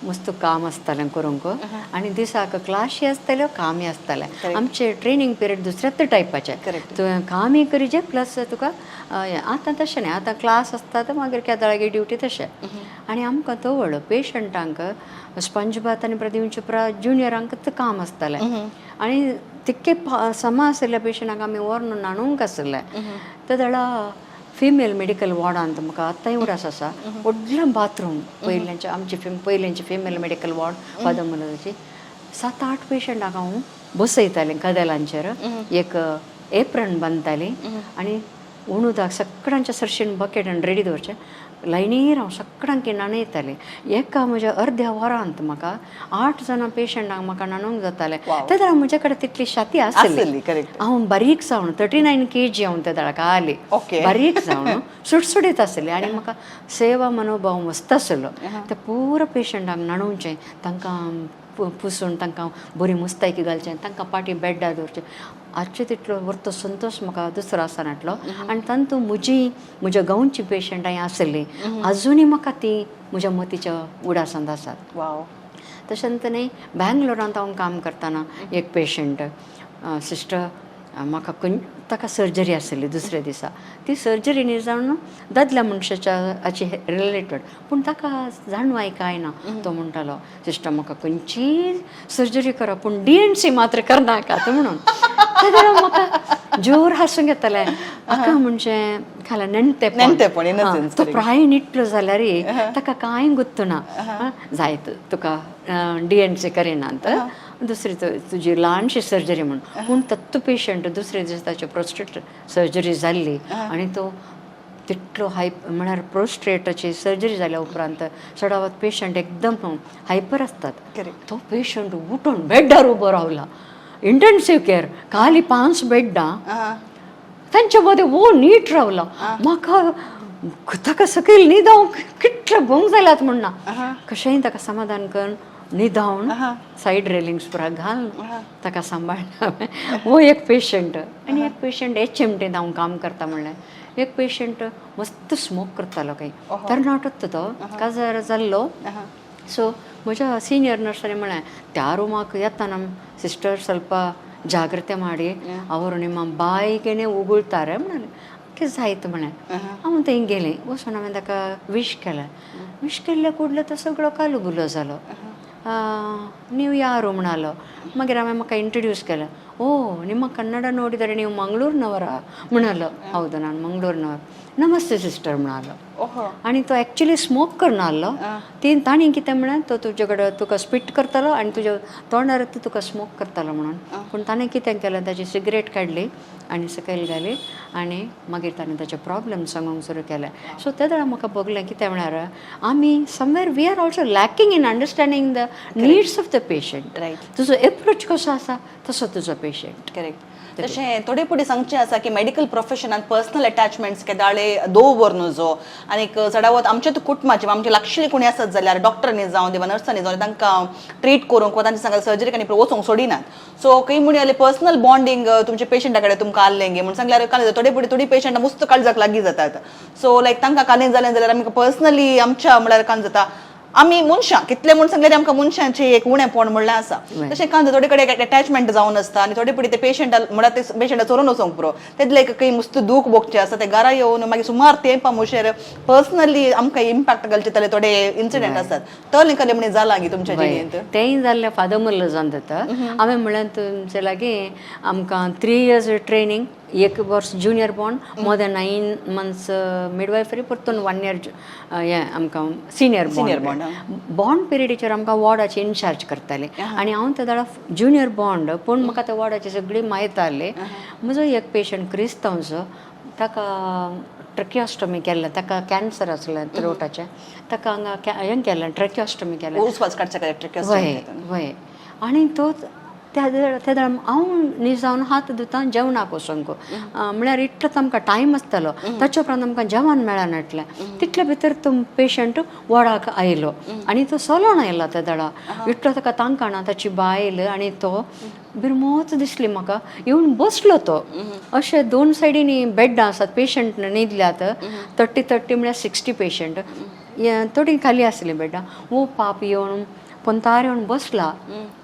मस्त काम आसतालें करूंक आनी दिसाक क्लाशी आसताल्यो, कामय आसतालें. आमचें ट्रेनींग पिरियड दुसऱ्याच टायपाचें. तुवें कामय करीजे प्लस तुका हें. आतां तशें न्हय, आतां क्लास आसता, मागीर केदळागी ड्युटी तशें. आनी आमकां तवळ पेशंटांक स्पंज बात आनी दिवचे प्रा ज्युनियरांक काम आसतालें. आनी तितके समा आशिल्ल्या पेशंटांक आमी व्हरून न्हाणोवंक आशिल्लें. ते वेळा फिमेल मेडिकल वॉर्डांत म्हाका आतांय उडास आसा, व्हडलें बाथरूम पयल्याचे आमची पयलींची फिमेल मेडिकल वॉर्ड फादर मनोजाची. सात आठ पेशंटांक हांव बसयतालें कदेलांचेर, एक एप्रन बांदतालीं आनी उणुदाक सगळ्यांच्या सरशीन बकेट आनी रेडी दवरचें. लायनीर हांव सगळ्यांक न्हाणयतालें. एका म्हज्या अर्द्या वरांत म्हाका आठ जाणां पेशंटांक म्हाका न्हाणोवंक जातालें. ते वेळार म्हजे कडेन तितली शाती आसली. आसली, correct. हांव बारीक जावन 39 kg हांव त्या वेळार आली. बारीक जावन सुटसुटीत आसली आनी म्हाका सेवा मनोभाव मस्त आसलो. ते पुरो पेशंटांक न्हाणोवचें, तांकां पुसून तांकां बरी मुस्तायकी घालचें, तांकां पाटी बेड्डार दवरचें. आजचे तितलो व्हरतो संतोश म्हाका दुसरो आसनाटलो. आनी तातूंत म्हजी म्हज्या गांवची पेशंटां आसलीं, आजुनूय म्हाका ती म्हज्या मतीच्या उडासांत आसात. तशेंच न्ही, बँगलोरांत हांव काम करतना एक पेशंट सिस्टर म्हाका खंय ताका सर्जरी आसली दुसऱ्या दिसा. ती सर्जरी न्ही जावन दादल्या मनशाच्या हाची रिलेटेड, पूण ताका जाणवाय कांय ना. तो म्हणटालो, सिस्टर म्हाका खंयचीय सर्जरी करा पूण डीएनसी मात्र करनाकात म्हणून. तेन्ना म्हाका जोर हासूंक येतालें. म्हाका म्हणजे खाला नेणटेपण. नेणटेपण, innocence, तो प्रायन इतलो जाल्यार ताका कांय गुत्तना जायत तुका डीएनसी करिनात, दुसरी तुजी ल्हानशी सर्जरी म्हूण. पूण तत्तो पेशंट दुसरे दीस ताची प्रोस्टेट सर्जरी जाल्ली आनी तो तितलो हाय, म्हळ्यार प्रोस्ट्रेटाची सर्जरी जाल्या उपरांत चडावत पेशंट एकदम हायपर आसतात. तो पेशंट उठून बेड्डार उबो रावला. इंटेन्सीव केअर खाली पांच बेड्डां, तांच्या मध्ये वो नीट रावला. म्हाका ताका सकयल न्हिदोवंक कितले भोंग जाल्यात म्हण ना, कशेंय ताका समाधान करून न्हिदोवन सायड रेलिंग्स पुरा घालून ताका सांबाळ्ळा. हो एक पेशंट. आनी एक पेशंट एचएमटींत हांव काम करता म्हणलें, एक पेशंट मस्त स्मोक करतालो खंय, तरणाटोच तो, काजार जाल्लो. सो म्हज्या सिनियर नर्सांनी म्हणलें, त्या रुमाक येताना ಸಿಸ್ಟರ್ ಸ್ವಲ್ಪ ಜಾಗ್ರತೆ ಮಾಡಿ, ಅವರು ನಿಮ್ಮ ಬಾಯಿಗೆನೆ ಉಗುಳ್ತಾರೆ म्हणाले. ओके जायत म्हळें. हांव थंय गेलें. वचून हांवें ताका विश केलें. विश केल्ल्या कुडलो तो सगळो कालुबुलो जालो. ನೀವು ಯಾರು म्हणालो. मागीर हांवें म्हाका इंट्रोड्यूस केलें. ಓ, ನಿಮ್ಮ ಕನ್ನಡ ನೋಡಿದರೆ ನೀವು ಮಂಗಳೂರಿನವರ म्हणालो. ಹೌದು, ನಾನು ಮಂಗಳೂರಿನವರು. ನಮಸ್ತೆ ಸಿस्टर म्हणालो. आनी तो एक्चुली स्मोक करना आहलो. ती ताणी कितें म्हळें, तो तुजे कडेन तुका स्पीट करतालो आनी तुज्या तोंडार तो तुका स्मोक करतालो म्हणून. पूण ताणें कितें केलें, ताची सिगरेट काडली आनी सकयल घाली आनी मागीर ताणें ताचे प्रॉब्लम सांगूंक सुरू केले. सो ते वेळार म्हाका भोगलें, कितें म्हळ्यार आमी somewhere we are also lacking in understanding the needs of the patient. तुजो एप्रोच कसो आसा तसो तुजो पेशंट. करेक्ट. तशें थोडे फुडें सांगचें आसा की मेडिकल प्रोफेशनान पर्सनल अटॅचमेंट्स केदाळे दवर न्हू. आनीक चडावत आमच्या कुटुंबाचे, आमचे लागशिल्ले कोणी आसत जाल्यार, डॉक्टरांनी जावं वा नर्सांनी जावं, तांकां ट्रीट करूंक वा तांचे सांगा सर्जरी आनी वचूंक सोडिनात. सो खंय म्हण पर्सनल बॉन्डिंग तुमच्या पेशंटा कडेन तुमकां आसलें म्हणून सांगल्यार काल थोडे फुडें थोडी पेशंट मुस्त काळजाक लागीं जातात. सो लायक तांकां कालें जालें जाल्यार आमकां पर्सनली आमच्या म्हळ्यार कान जाता. आमी मनशां कितले म्हूण सांगल्यार आमकां मनशांचे एक उणेपण म्हणल्यार आसा. तशें कांय थोडे कडेन अटॅचमेंट जावन आसता आनी थोडे फुडें ते पेशंट म्हळ्यार ते पेशंटा चोरून वचोंक पुरो, तेतले एक खंय मुस्त दूख भोगचें आसा, ते घरा येवन मागीर सुमार तेंपा मुशेर पर्सनली आमकां इम्पॅक्ट घालचे तले थोडे इन्सिडेंट आसात. तो कले म्हणे जाला गी तुमच्या जिणेंत? तेंय जाल्लें. फादर मुल्लो जावन जाता. हांवें म्हणलें तुमचे लागीं, आमकां 3 इयर्स ट्रेनींग, एक वर्स junior bond, more than 9 months midwifery, परतून वन इयर हें आमकां सिनियर. Senior bond. बॉन्ड पिरियडीचेर आमकां वॉर्डाचे इन्चार्ज करताले आनी हांव त्या वेळार ज्युनियर बॉन्ड, पूण म्हाका त्या वॉर्डाची सगळी म्हायती आहली. म्हजो एक पेशंट क्रिस्तांवचो, ताका ट्रक्योस्टमी केल्लें. ताका कॅन्सर आसलें थ्रोटाचें. ताका हांगा हें केलें, ट्रक्योस्टमी केलें. उस्वास काडच्या कॅरेक्टर. वय वय. आनी तो त्या वेळार त्या वेळार हांव निजावन हात धुता जेवणाक वचोंक, म्हळ्यार इतलोच आमकां टायम आसतालो. ताच्या उपरांत आमकां जेवण मेळनासलें. तितले भितर तो पेशंट वॉर्डाक आयलो आनी तो चलोन आयलो. त्या वेळार इतलो ताका तांकाना, ताची बायल आनी तो बिरमोच दिसली म्हाका. येवन बसलो तो अशे, दोन सायडींनी बेड्डां आसात, पेशंट न्हिदल्यात, 30 30 म्हळ्यार 60 पेशंट, थोडीं खाली आसलीं बेड्डां. वो पाप येवन पोंतार येवन बसला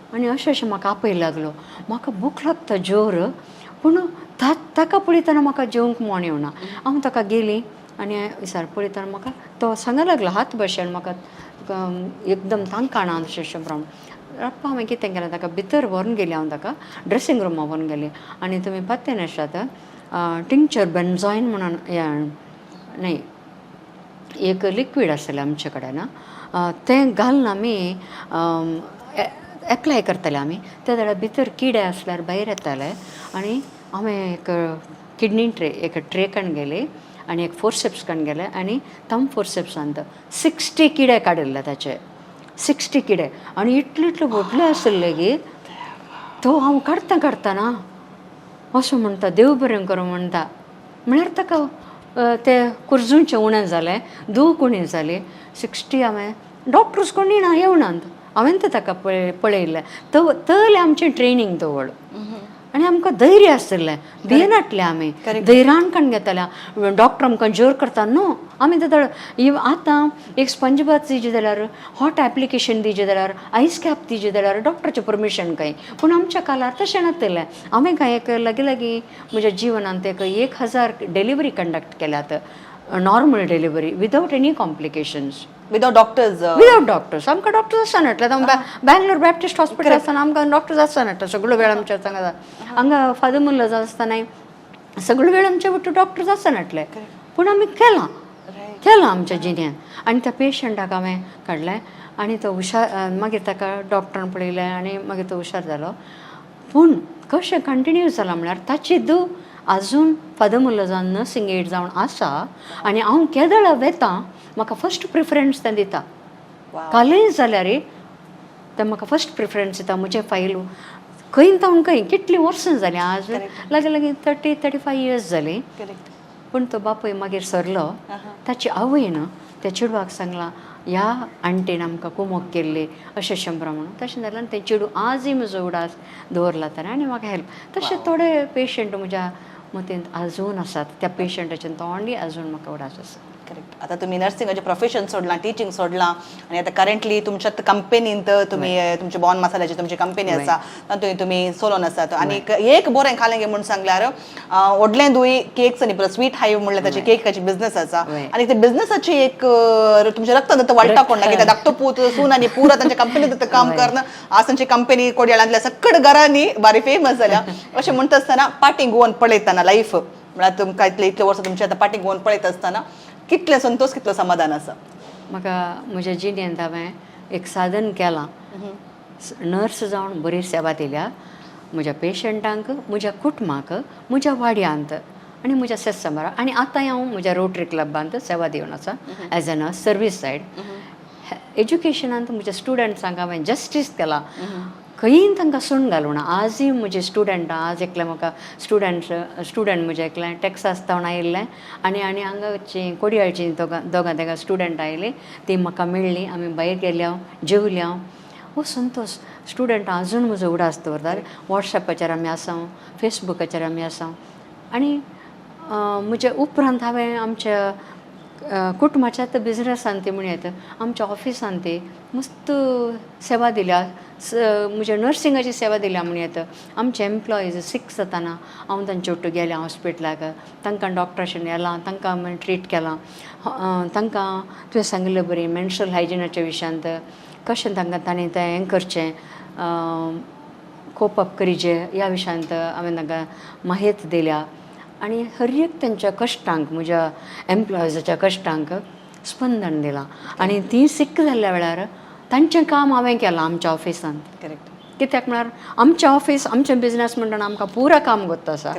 आनी अशें अशें म्हाका आपय लागलो. म्हाका भूक लागता जोर, पूण ताका पळयतना म्हाका जेवंक मोण येवना. हांव ताका गेली आनी विचार पळयतना म्हाका तो सांगा लागलो हात भशेन, म्हाका एकदम तांकां अशें अशें प्रमाण. रप्पा, हांवें कितें केलें, ताका भितर व्हरून गेली. हांव ताका ड्रेसिंग रुमा व्हरून गेली आनी तुमी पत्ते नासतात, टिंक्चर बेन्झॉयन म्हणून हें न्हय, एक लिक्वीड आसलें आमचे कडेन, तें घालून आमी एप्लाय करताले आमी. त्या जाल्यार भितर किडे आसल्यार भायर येताले. आनी हांवें एक किडनी ट्रे, एक ट्रे काडून गेली आनी एक फोर्सेप्स काडून गेले आनी थंब फोर्सेप्सान 60 किडे काडिल्ले ताचे, 60 किडे. आनी इतले इतले व्हडले आशिल्ले की तो हांव काडटा काडटना असो म्हणटा, देव बरें करूं म्हणटा. म्हळ्यार ताका ते कुर्जूंचें उणें जालें, दूख उणी जाली. 60 हांवें, डॉक्टर्स कोण ना येवनात, हांवें तें ताका पळयल्लें. तो तलें आमचें ट्रेनींग दवळ आनी आमकां धैर्य आशिल्लें, भियेनाटलें आमी, धैर्यान काडून घेताले. डॉक्टर आमकां जोर करता न्हू, आमी ते आतां एक स्पंज बाथ दिजे जाल्यार, हॉट एप्लिकेशन दिजे जाल्यार, आयस कॅप दिजे जाल्यार डॉक्टराचें परमिशन काय. पूण आमच्या काळार तशें नासलें. हांवें कांय एक लागीं लागीं म्हज्या जिवनांत एक 1000 डिलिव्हरी कंडक्ट केल्यात, normal delivery without any complications. Without doctors? Without doctors. आमकां डॉक्टर्स आसना. बँगलोर बॅप्टिस्ट हॉस्पिटल आसतना आमकां डॉक्टर्स आसना. सगळो वेळ आमच्या हांगा हांगा फादर मुल्लो आसतना सगळो वेळ आमच्या वट्टू डॉक्टर्स आसनाटले. पूण आमी केलां केलां आमच्या जिन्यान. आनी त्या पेशंटाक हांवें काडलें आनी तो हुशार. मागीर ताका डॉक्टरान पळयलें आनी मागीर तो हुशार जालो. पूण कशें कंटिन्यू जालां म्हळ्यार ताची धूव आजून फादर मुल्लो जावन नर्सिंग एड जावन आसा आनी हांव केदळा वेता, म्हाका फर्स्ट प्रिफरन्स तें दिता. कालय जाल्यार तें म्हाका फर्स्ट प्रिफरन्स दिता. म्हजें फायल खंय तावन खंय कितलीं वर्सां जालीं, आज लागीं लागीं 30-35 इयर्स जालीं. पूण तो बापूय मागीर सरलो. ताची आवयन त्या चेडवाक सांगलां, ह्या आंटीन आमकां कुमोक केल्ली अशें शंबरा म्हणून. तशें जालें आनी तें चेडूं आजूय म्हजो उडास दवरला ताणें आनी म्हाका हेल्प. तशे थोडे पेशंट म्हज्या मतींत आजून आसात. त्या पेशंटाचें तोंडय आजून म्हाका उडास आसा. करेक्ट. आता तुम्ही नर्सिंगाचें प्रोफेशन सोडलां, टिचींग सोडलां आनी आतां करंटली तुमच्या कंपनींत तुमी, तुमचे बॉन मसाल्याची तुमची कंपनी आसा, तातूंत तुमी सोलोन आसात. आनी एक बरें खालें म्हूण सांगल्यार व्हडलें दुय केक्स आनी स्वीट हायव म्हणल्यार ताची केकाची बिझनस आसा. आनी ते बिझनसाची एक तुमच्या रक्तांत वाडटा कोण ना, कित्याक धाकटो पूत सून आनी पुरा तांच्या कंपनीत काम करून आज तांची कंपनी कोडयाळांतल्या सकड घरांनी बारी फेमस जाल्या. अशें म्हणटा आसतना पाटीं गोवन पळयतना लायफ म्हळ्यार तुमकां इतले इतले वर्सां तुमच्या आतां पाटीं गोवन पळयत आसतना कितलें संतोष, कितलो समाधान आसा? म्हाका म्हज्या जिणेंत हांवें एक साधन केलां, नर्स जावन बरी सेवा दिल्या म्हज्या पेशंटांक, म्हज्या कुटुंबाक, म्हज्या वाड्यांत आनी म्हज्या सेत्संबारा. आनी आतांय हांव म्हज्या रोटरी क्लबांत सेवा दिवन आसा as a nurse service side. एज्युकेशनांत म्हज्या स्टुडंट्सांक हांवें जस्टीस केलां, खंयी तांकां सोण घालूं ना. आजूय म्हजे स्टुडंटां, आज एकलें म्हाका स्टुडंट म्हजें एकलें टॅक्सास थावन आयिल्लें आनी आनी हांगाची कोडयाळची दोगां दोगां तेगां स्टुडंट आयलीं, तीं म्हाका मेळ्ळीं, आमी भायर गेल्या, जेवल्या. हो संतोश. स्टुडंटां अजून म्हजो उगडास दवरतात. वॉट्सॅपाचेर आमी आसा, फेसबुकाचेर आमी आसा. आनी म्हज्या उपरांत हांवें आमच्या कुटुंबाच्या आतां बिजनसान ती म्हणयत आमच्या ऑफिसान ती मस्त सेवा दिल्या, म्हज्या नर्सिंगाची सेवा दिल्या म्हणयत. आमचे एम्प्लॉईज सीक जाताना हांव तांचे ಒಟ್ಟು गेलें हॉस्पिटलाक, तांकां डॉक्टराशें व्हेलां, तांकां हांवें ट्रीट केलां. तांकां तुवें सांगिल्ले बरी मेन्स्ट्रल हायजिनाच्या विशयांत कशें तांकां तांणी तें हें करचें, कोप अप करीजे ह्या विशयांत हांवें तांकां माहिती दिल्या. आनी हर एक तांच्या कश्टांक, म्हज्या एम्प्लॉइजाच्या कश्टांक स्पंदन दिलां. आनी तीं सीक जाल्ल्या वेळार तांचें काम हांवें केलां आमच्या ऑफिसांत. कित्याक म्हळ्यार आमचें ऑफीस, आमचें बिजनस म्हणटना आमकां पुरा काम गोत्त आसा.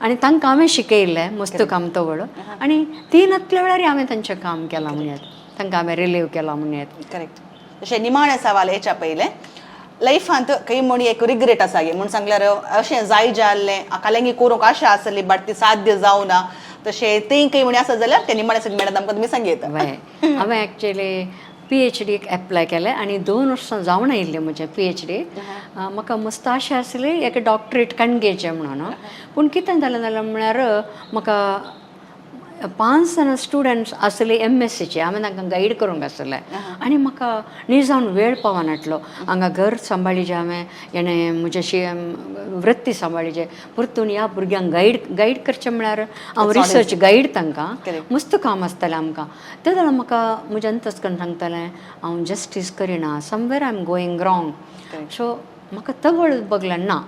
आनी तांकां हांवें शिकयल्लें मस्त काम तवळ आनी ती नातल्या वेळार हांवें तांचें काम केलां म्हणयात, तांकां हांवें रिलीव केलां म्हणयात. करेक्ट. तशें निमाणें सवाल, हेच्या पयलें लायफांत खंय म्हण एक रिग्रेट आसा गे, म्हूण सांगल्यार अशें जाय जाल्लें कालेंगी करूंक आशा आसली बट ती साध्य जावना, तशें तें खंय म्हणी आसा जाल्यार तें निमाणें मॅडम आमकां तुमी सांगयता. वय, हांवें एक्चुली पीएचडीक एप्लाय केलें आनी 2 वर्सां जावन आयिल्लें म्हजें पीएचडी. म्हाका मस्त आशा आसली एक डॉक्टरेट काडून म्हणून. पूण कितें जालें जाल्यार म्हळ्यार म्हाका पांच जाणां स्टुडंट्स आसले एमएससीचे, हांवें तांकां गायड करूंक आसलें आनी म्हाका निजावन वेळ पावनाटलो. हांगा घर सांबाळीचे हांवें, येणें म्हजें वृत्ती सांबाळीचे, परतून ह्या भुरग्यांक गायड गायड करचें म्हळ्यार हांव रिसर्च गायड तांकां मस्त काम आसतालें आमकां. ते जाल्यार म्हाका म्हजें अंतस्करण सांगतालें हांव जस्टीस करिना, somewhere I am going wrong. So म्हाका तवळ बगलें ना,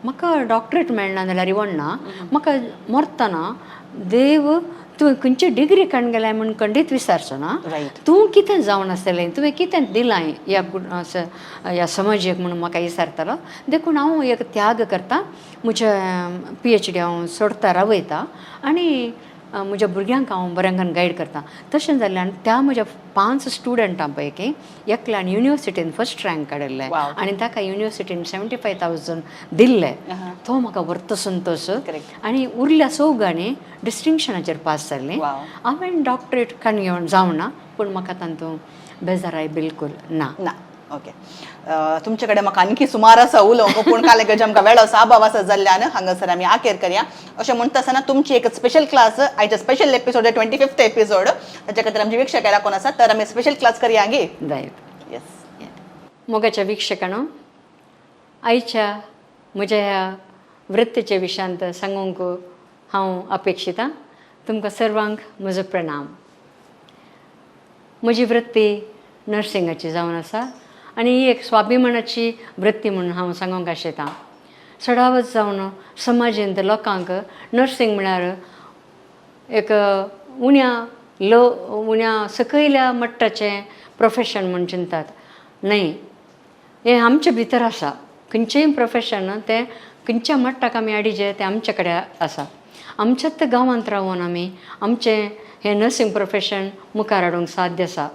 म्हाका डॉक्टरेट मेळना जाल्यार इवण ना, म्हाका मरतना देव तुवें खंयची डिग्री काडून गेल्यार म्हूण खंडीत विचारचो ना. तूं कितें जावन आसलें, तुवें कितें दिलां ह्या ह्या समाजेक म्हणून म्हाका विचारतालो. देखून हांव एक त्याग करता, म्हजें पीएचडी हांव सोडता, रावयता आनी म्हज्या भुरग्यांक हांव बऱ्यांकन गायड करता. तशें जाल्ल्यान त्या म्हज्या पांच स्टुडंटां पैकी एकल्यान युनिवर्सिटीन फर्स्ट रँक काडिल्लें आनी ताका युनिवर्सिटीन 75,000 दिल्ले. तो म्हाका व्हरतो संतोश. आनी उरल्या चौगांनी डिस्टिंक्शनाचेर पास जाल्लीं. हांवें डॉक्टरेट काडून घेवन जावना, पूण म्हाका तातूंत बेजाराय बिलकूल ना. ना, ओके. तुमचे कडेन म्हाका आणखी सुमार आसा उलोवंक, पूण काल गज आमकां वेळ अभाव आसा जाल्ल्यान हांगासर आमी आखेर करया. अशें म्हणटा आसतना तुमची एक स्पेशल क्लास आयच्या स्पेशल एपिसोड, 25th episode, ताच्या खातीर आमची वीक्षक कोण आसा तर आमी स्पेशल क्लास करया गे. जायत. येस. मोगाच्या वीक्षकांनो, आयच्या म्हज्या ह्या वृत्तीच्या विशयांत सांगूंक हांव अपेक्षितां. तुमकां सर्वांक म्हजो प्रणाम. म्हजी वृत्ती नर्सिंगाची जावन आसा आनी ही एक स्वाभिमानाची वृत्ती म्हणून हांव सांगूंक आशेतां. चडावत जावन समाजेंत लोकांक नर्सिंग म्हळ्यार एक उण्या लो उण्या सकयल्या मट्टाचें प्रोफेशन म्हूण चिंतात. न्हय, हें आमचे भितर आसा. खंयचेंय प्रोफेशन तें खंयच्या मट्टाक आमी हाडिचें तें आमचे कडेन आसा. आमच्याच गांवांत रावन आमी आमचें हें नर्सिंग प्रोफेशन मुखार हाडूंक साध्य आसा.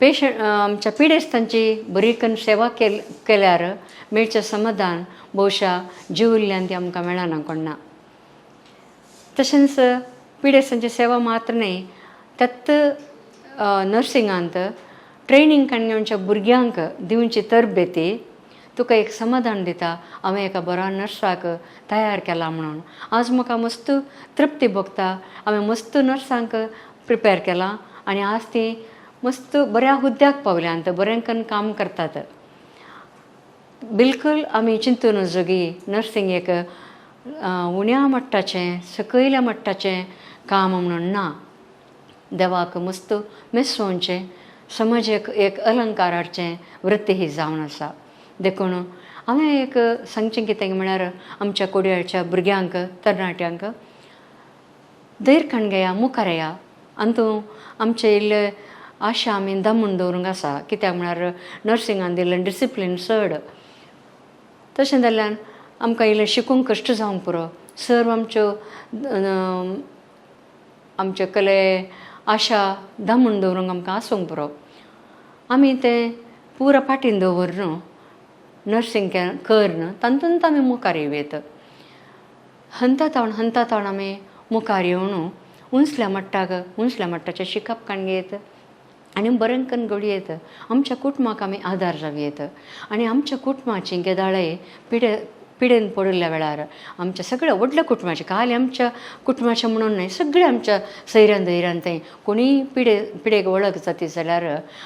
पेशंट, आमच्या पिडेस्तांची बरी करून सेवा केल्यार मेळचें समाधान भोवशा जिविल्ल्यान ती आमकां मेळना कोण्णा. तशेंच पिडेस्तांची सेवा मात्र न्हय, त्यात नर्सिंगांत ट्रेनींग काडून घेवच्या भुरग्यांक दिवची तरबेती तुका एक समाधान दिता, हांवें एका बऱ्या नर्साक तयार केला म्हणून. आज म्हाका मस्त तृप्ती भोगता, हांवें मस्त नर्सांक प्रिपेर केलां आनी आज ती मस्त बऱ्या हुद्द्याक पावल्यांत, बरें करून काम करतात. बिलकुल आमी चिंतून नजो नर्सिंग एक उण्या मट्टाचें, सकयल्या मट्टाचें काम म्हणून ना. देवाक मस्त मेसोवचें, समाजेक एक अलंकार हाडचें वृत्ती ही जावन आसा. देखून हांवें एक सांगचें कितें म्हळ्यार आमच्या कोडयाळच्या भुरग्यांक, तरणाट्यांक धैर्य कण घेया, मुखार येया. अंतू आमचे इल्ले आशा आमी दमून दवरूंक आसा, कित्याक म्हळ्यार नर्सिंगान दिल्लें डिसिप्लीन चड. तशें जाल्ल्यान आमकां इल्लें शिकूंक कश्ट जावंक पुरो. सर्व आमच्यो आमचे कले आशा दामून दवरूंक आमकां आसूंक पुरो. आमी तें पुरा फाटीन दवर न्हू, नर्सिंग कर न्हू, तातूंत आमी मुखार येवं. हंता तावन हंता तावन आमी मुखार येवन उंचल्या मट्टाक, उंचल्या मट्टाचें शिकप काण घेयत आनी बरें करून घडयेत आमच्या कुटुंबाक आमी आदार जावं येत. आनी आमच्या कुटुंबाची केदाळे पिडे पिडेन पडिल्ल्या वेळार आमच्या सगळ्या व्हडल्या कुटुंबाचे, खाली आमच्या कुटुंबाचें म्हणून न्हय, सगळ्या आमच्या सैऱ्यान धैऱ्यान थंय कोणीय पिडेक वळख जाती जाल्यार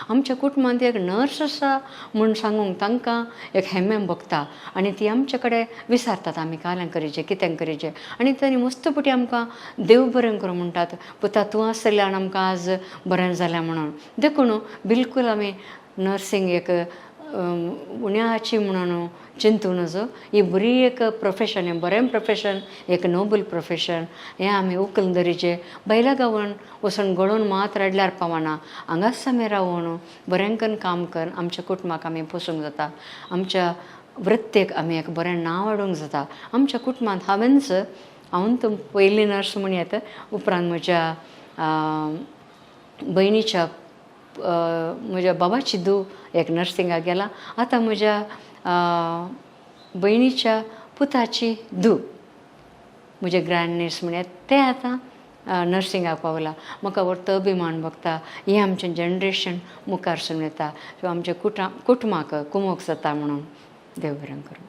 आमच्या कुटुंबांत एक नर्स आसा म्हूण सांगूंक तांकां एक हेमें भोगता आनी ती आमचे कडेन विचारतात आमी काल्यां करीचें, कितें करीचें. आनी तांणी मस्तपुटी आमकां देव बरें करूं म्हणटात, पुता तूं आसल्यान आमकां आज बरें जालें म्हणून. देखून बिलकूल आमी नर्सिंग एक उण्याची म्हणून चिंतू नजो. ही बरी एक प्रोफेशन, हें बरें प्रोफेशन, एक नोबल प्रोफेशन. हें आमी उखलून धरीचें. बैला गांवान वचून गळोवन मात रडल्यार पावना, हांगाच आमी रावून बरें करून काम करून आमच्या कुटुंबाक आमी पोसूंक जाता, आमच्या वृत्तेक आमी एक बरें नांव हाडूंक जाता. आमच्या कुटुंबांत हांवेंच, हांव तर पयली नर्स म्हूण येता, उपरांत म्हज्या भयणीच्या, म्हज्या बाबाची धूव एक नर्सिंगाक गेला, आतां म्हज्या भयणीच्या पुताची धूव, म्हजें ग्रँड नीस म्हण तें आतां नर्सिंगाक पावलां. म्हाका व्हडलो अभिमान भोगता, हें आमचें जनरेशन मुखार सरून येता, सो आमच्या कुटुंबाक कुमोक जाता म्हणून. देव बरें करूं.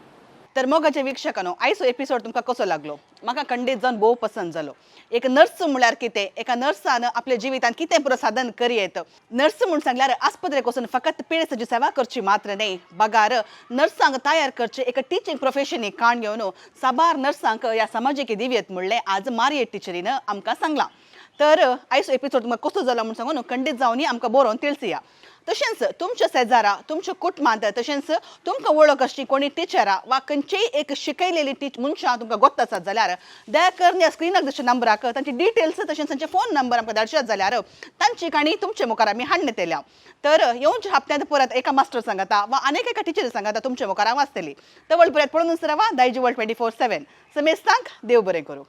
तर मोगाच्या वीक्षकांनो, आयचो एपिसोड तुमकां कसो लागलो? म्हाका खंडीत जावन भोव पसंत जालो. एक नर्स म्हळ्यार कितें, एका नर्सान आपल्या जिवितांत कितें पुरो साधन करयेत. नर्स म्हूण सांगल्यार आस्पत्रेक वचून फकत पिडेस्ताची सेवा करची मात्र न्हय, बगार नर्सांक तयार करचे एक टिचींग प्रोफेशन काण घेवन साबार नर्सांक ह्या समाजीक दिवयेत म्हणलें आज मारियेट टिचरीन आमकां सांगलां. तर आयचो एपिसोड तुमकां कसो जालो म्हूण सांगून खंडीत जावन आमकां बरोवन तिळसिया. तशेंच तुमच्या शेजारा, तुमच्या कुटुंबांत, तशेंच तुमकां वळख आसची कोणी टिचरां वा खंयचीय एक शिकयलेली टीच मनशां तुमकां गोत्त आसात जाल्यार दया करून ह्या स्क्रिनाक दिसच्या नंबराक तांची डिटेल्स तशेंच तांचे फोन नंबर आमकां धाडशात जाल्यार तांची काणी तुमचे मुखार आमी हाडून येतल्या. तर येवच्या हप्त्यांत परत एका मास्टर सांगता वा आनीक एका टिचर सांगता तुमच्या मुखार हांव आसतली. तवळ परत पळोवन रावा दायजी वर्ल्ड 24/7. समेस्तांक देव बरें करूं.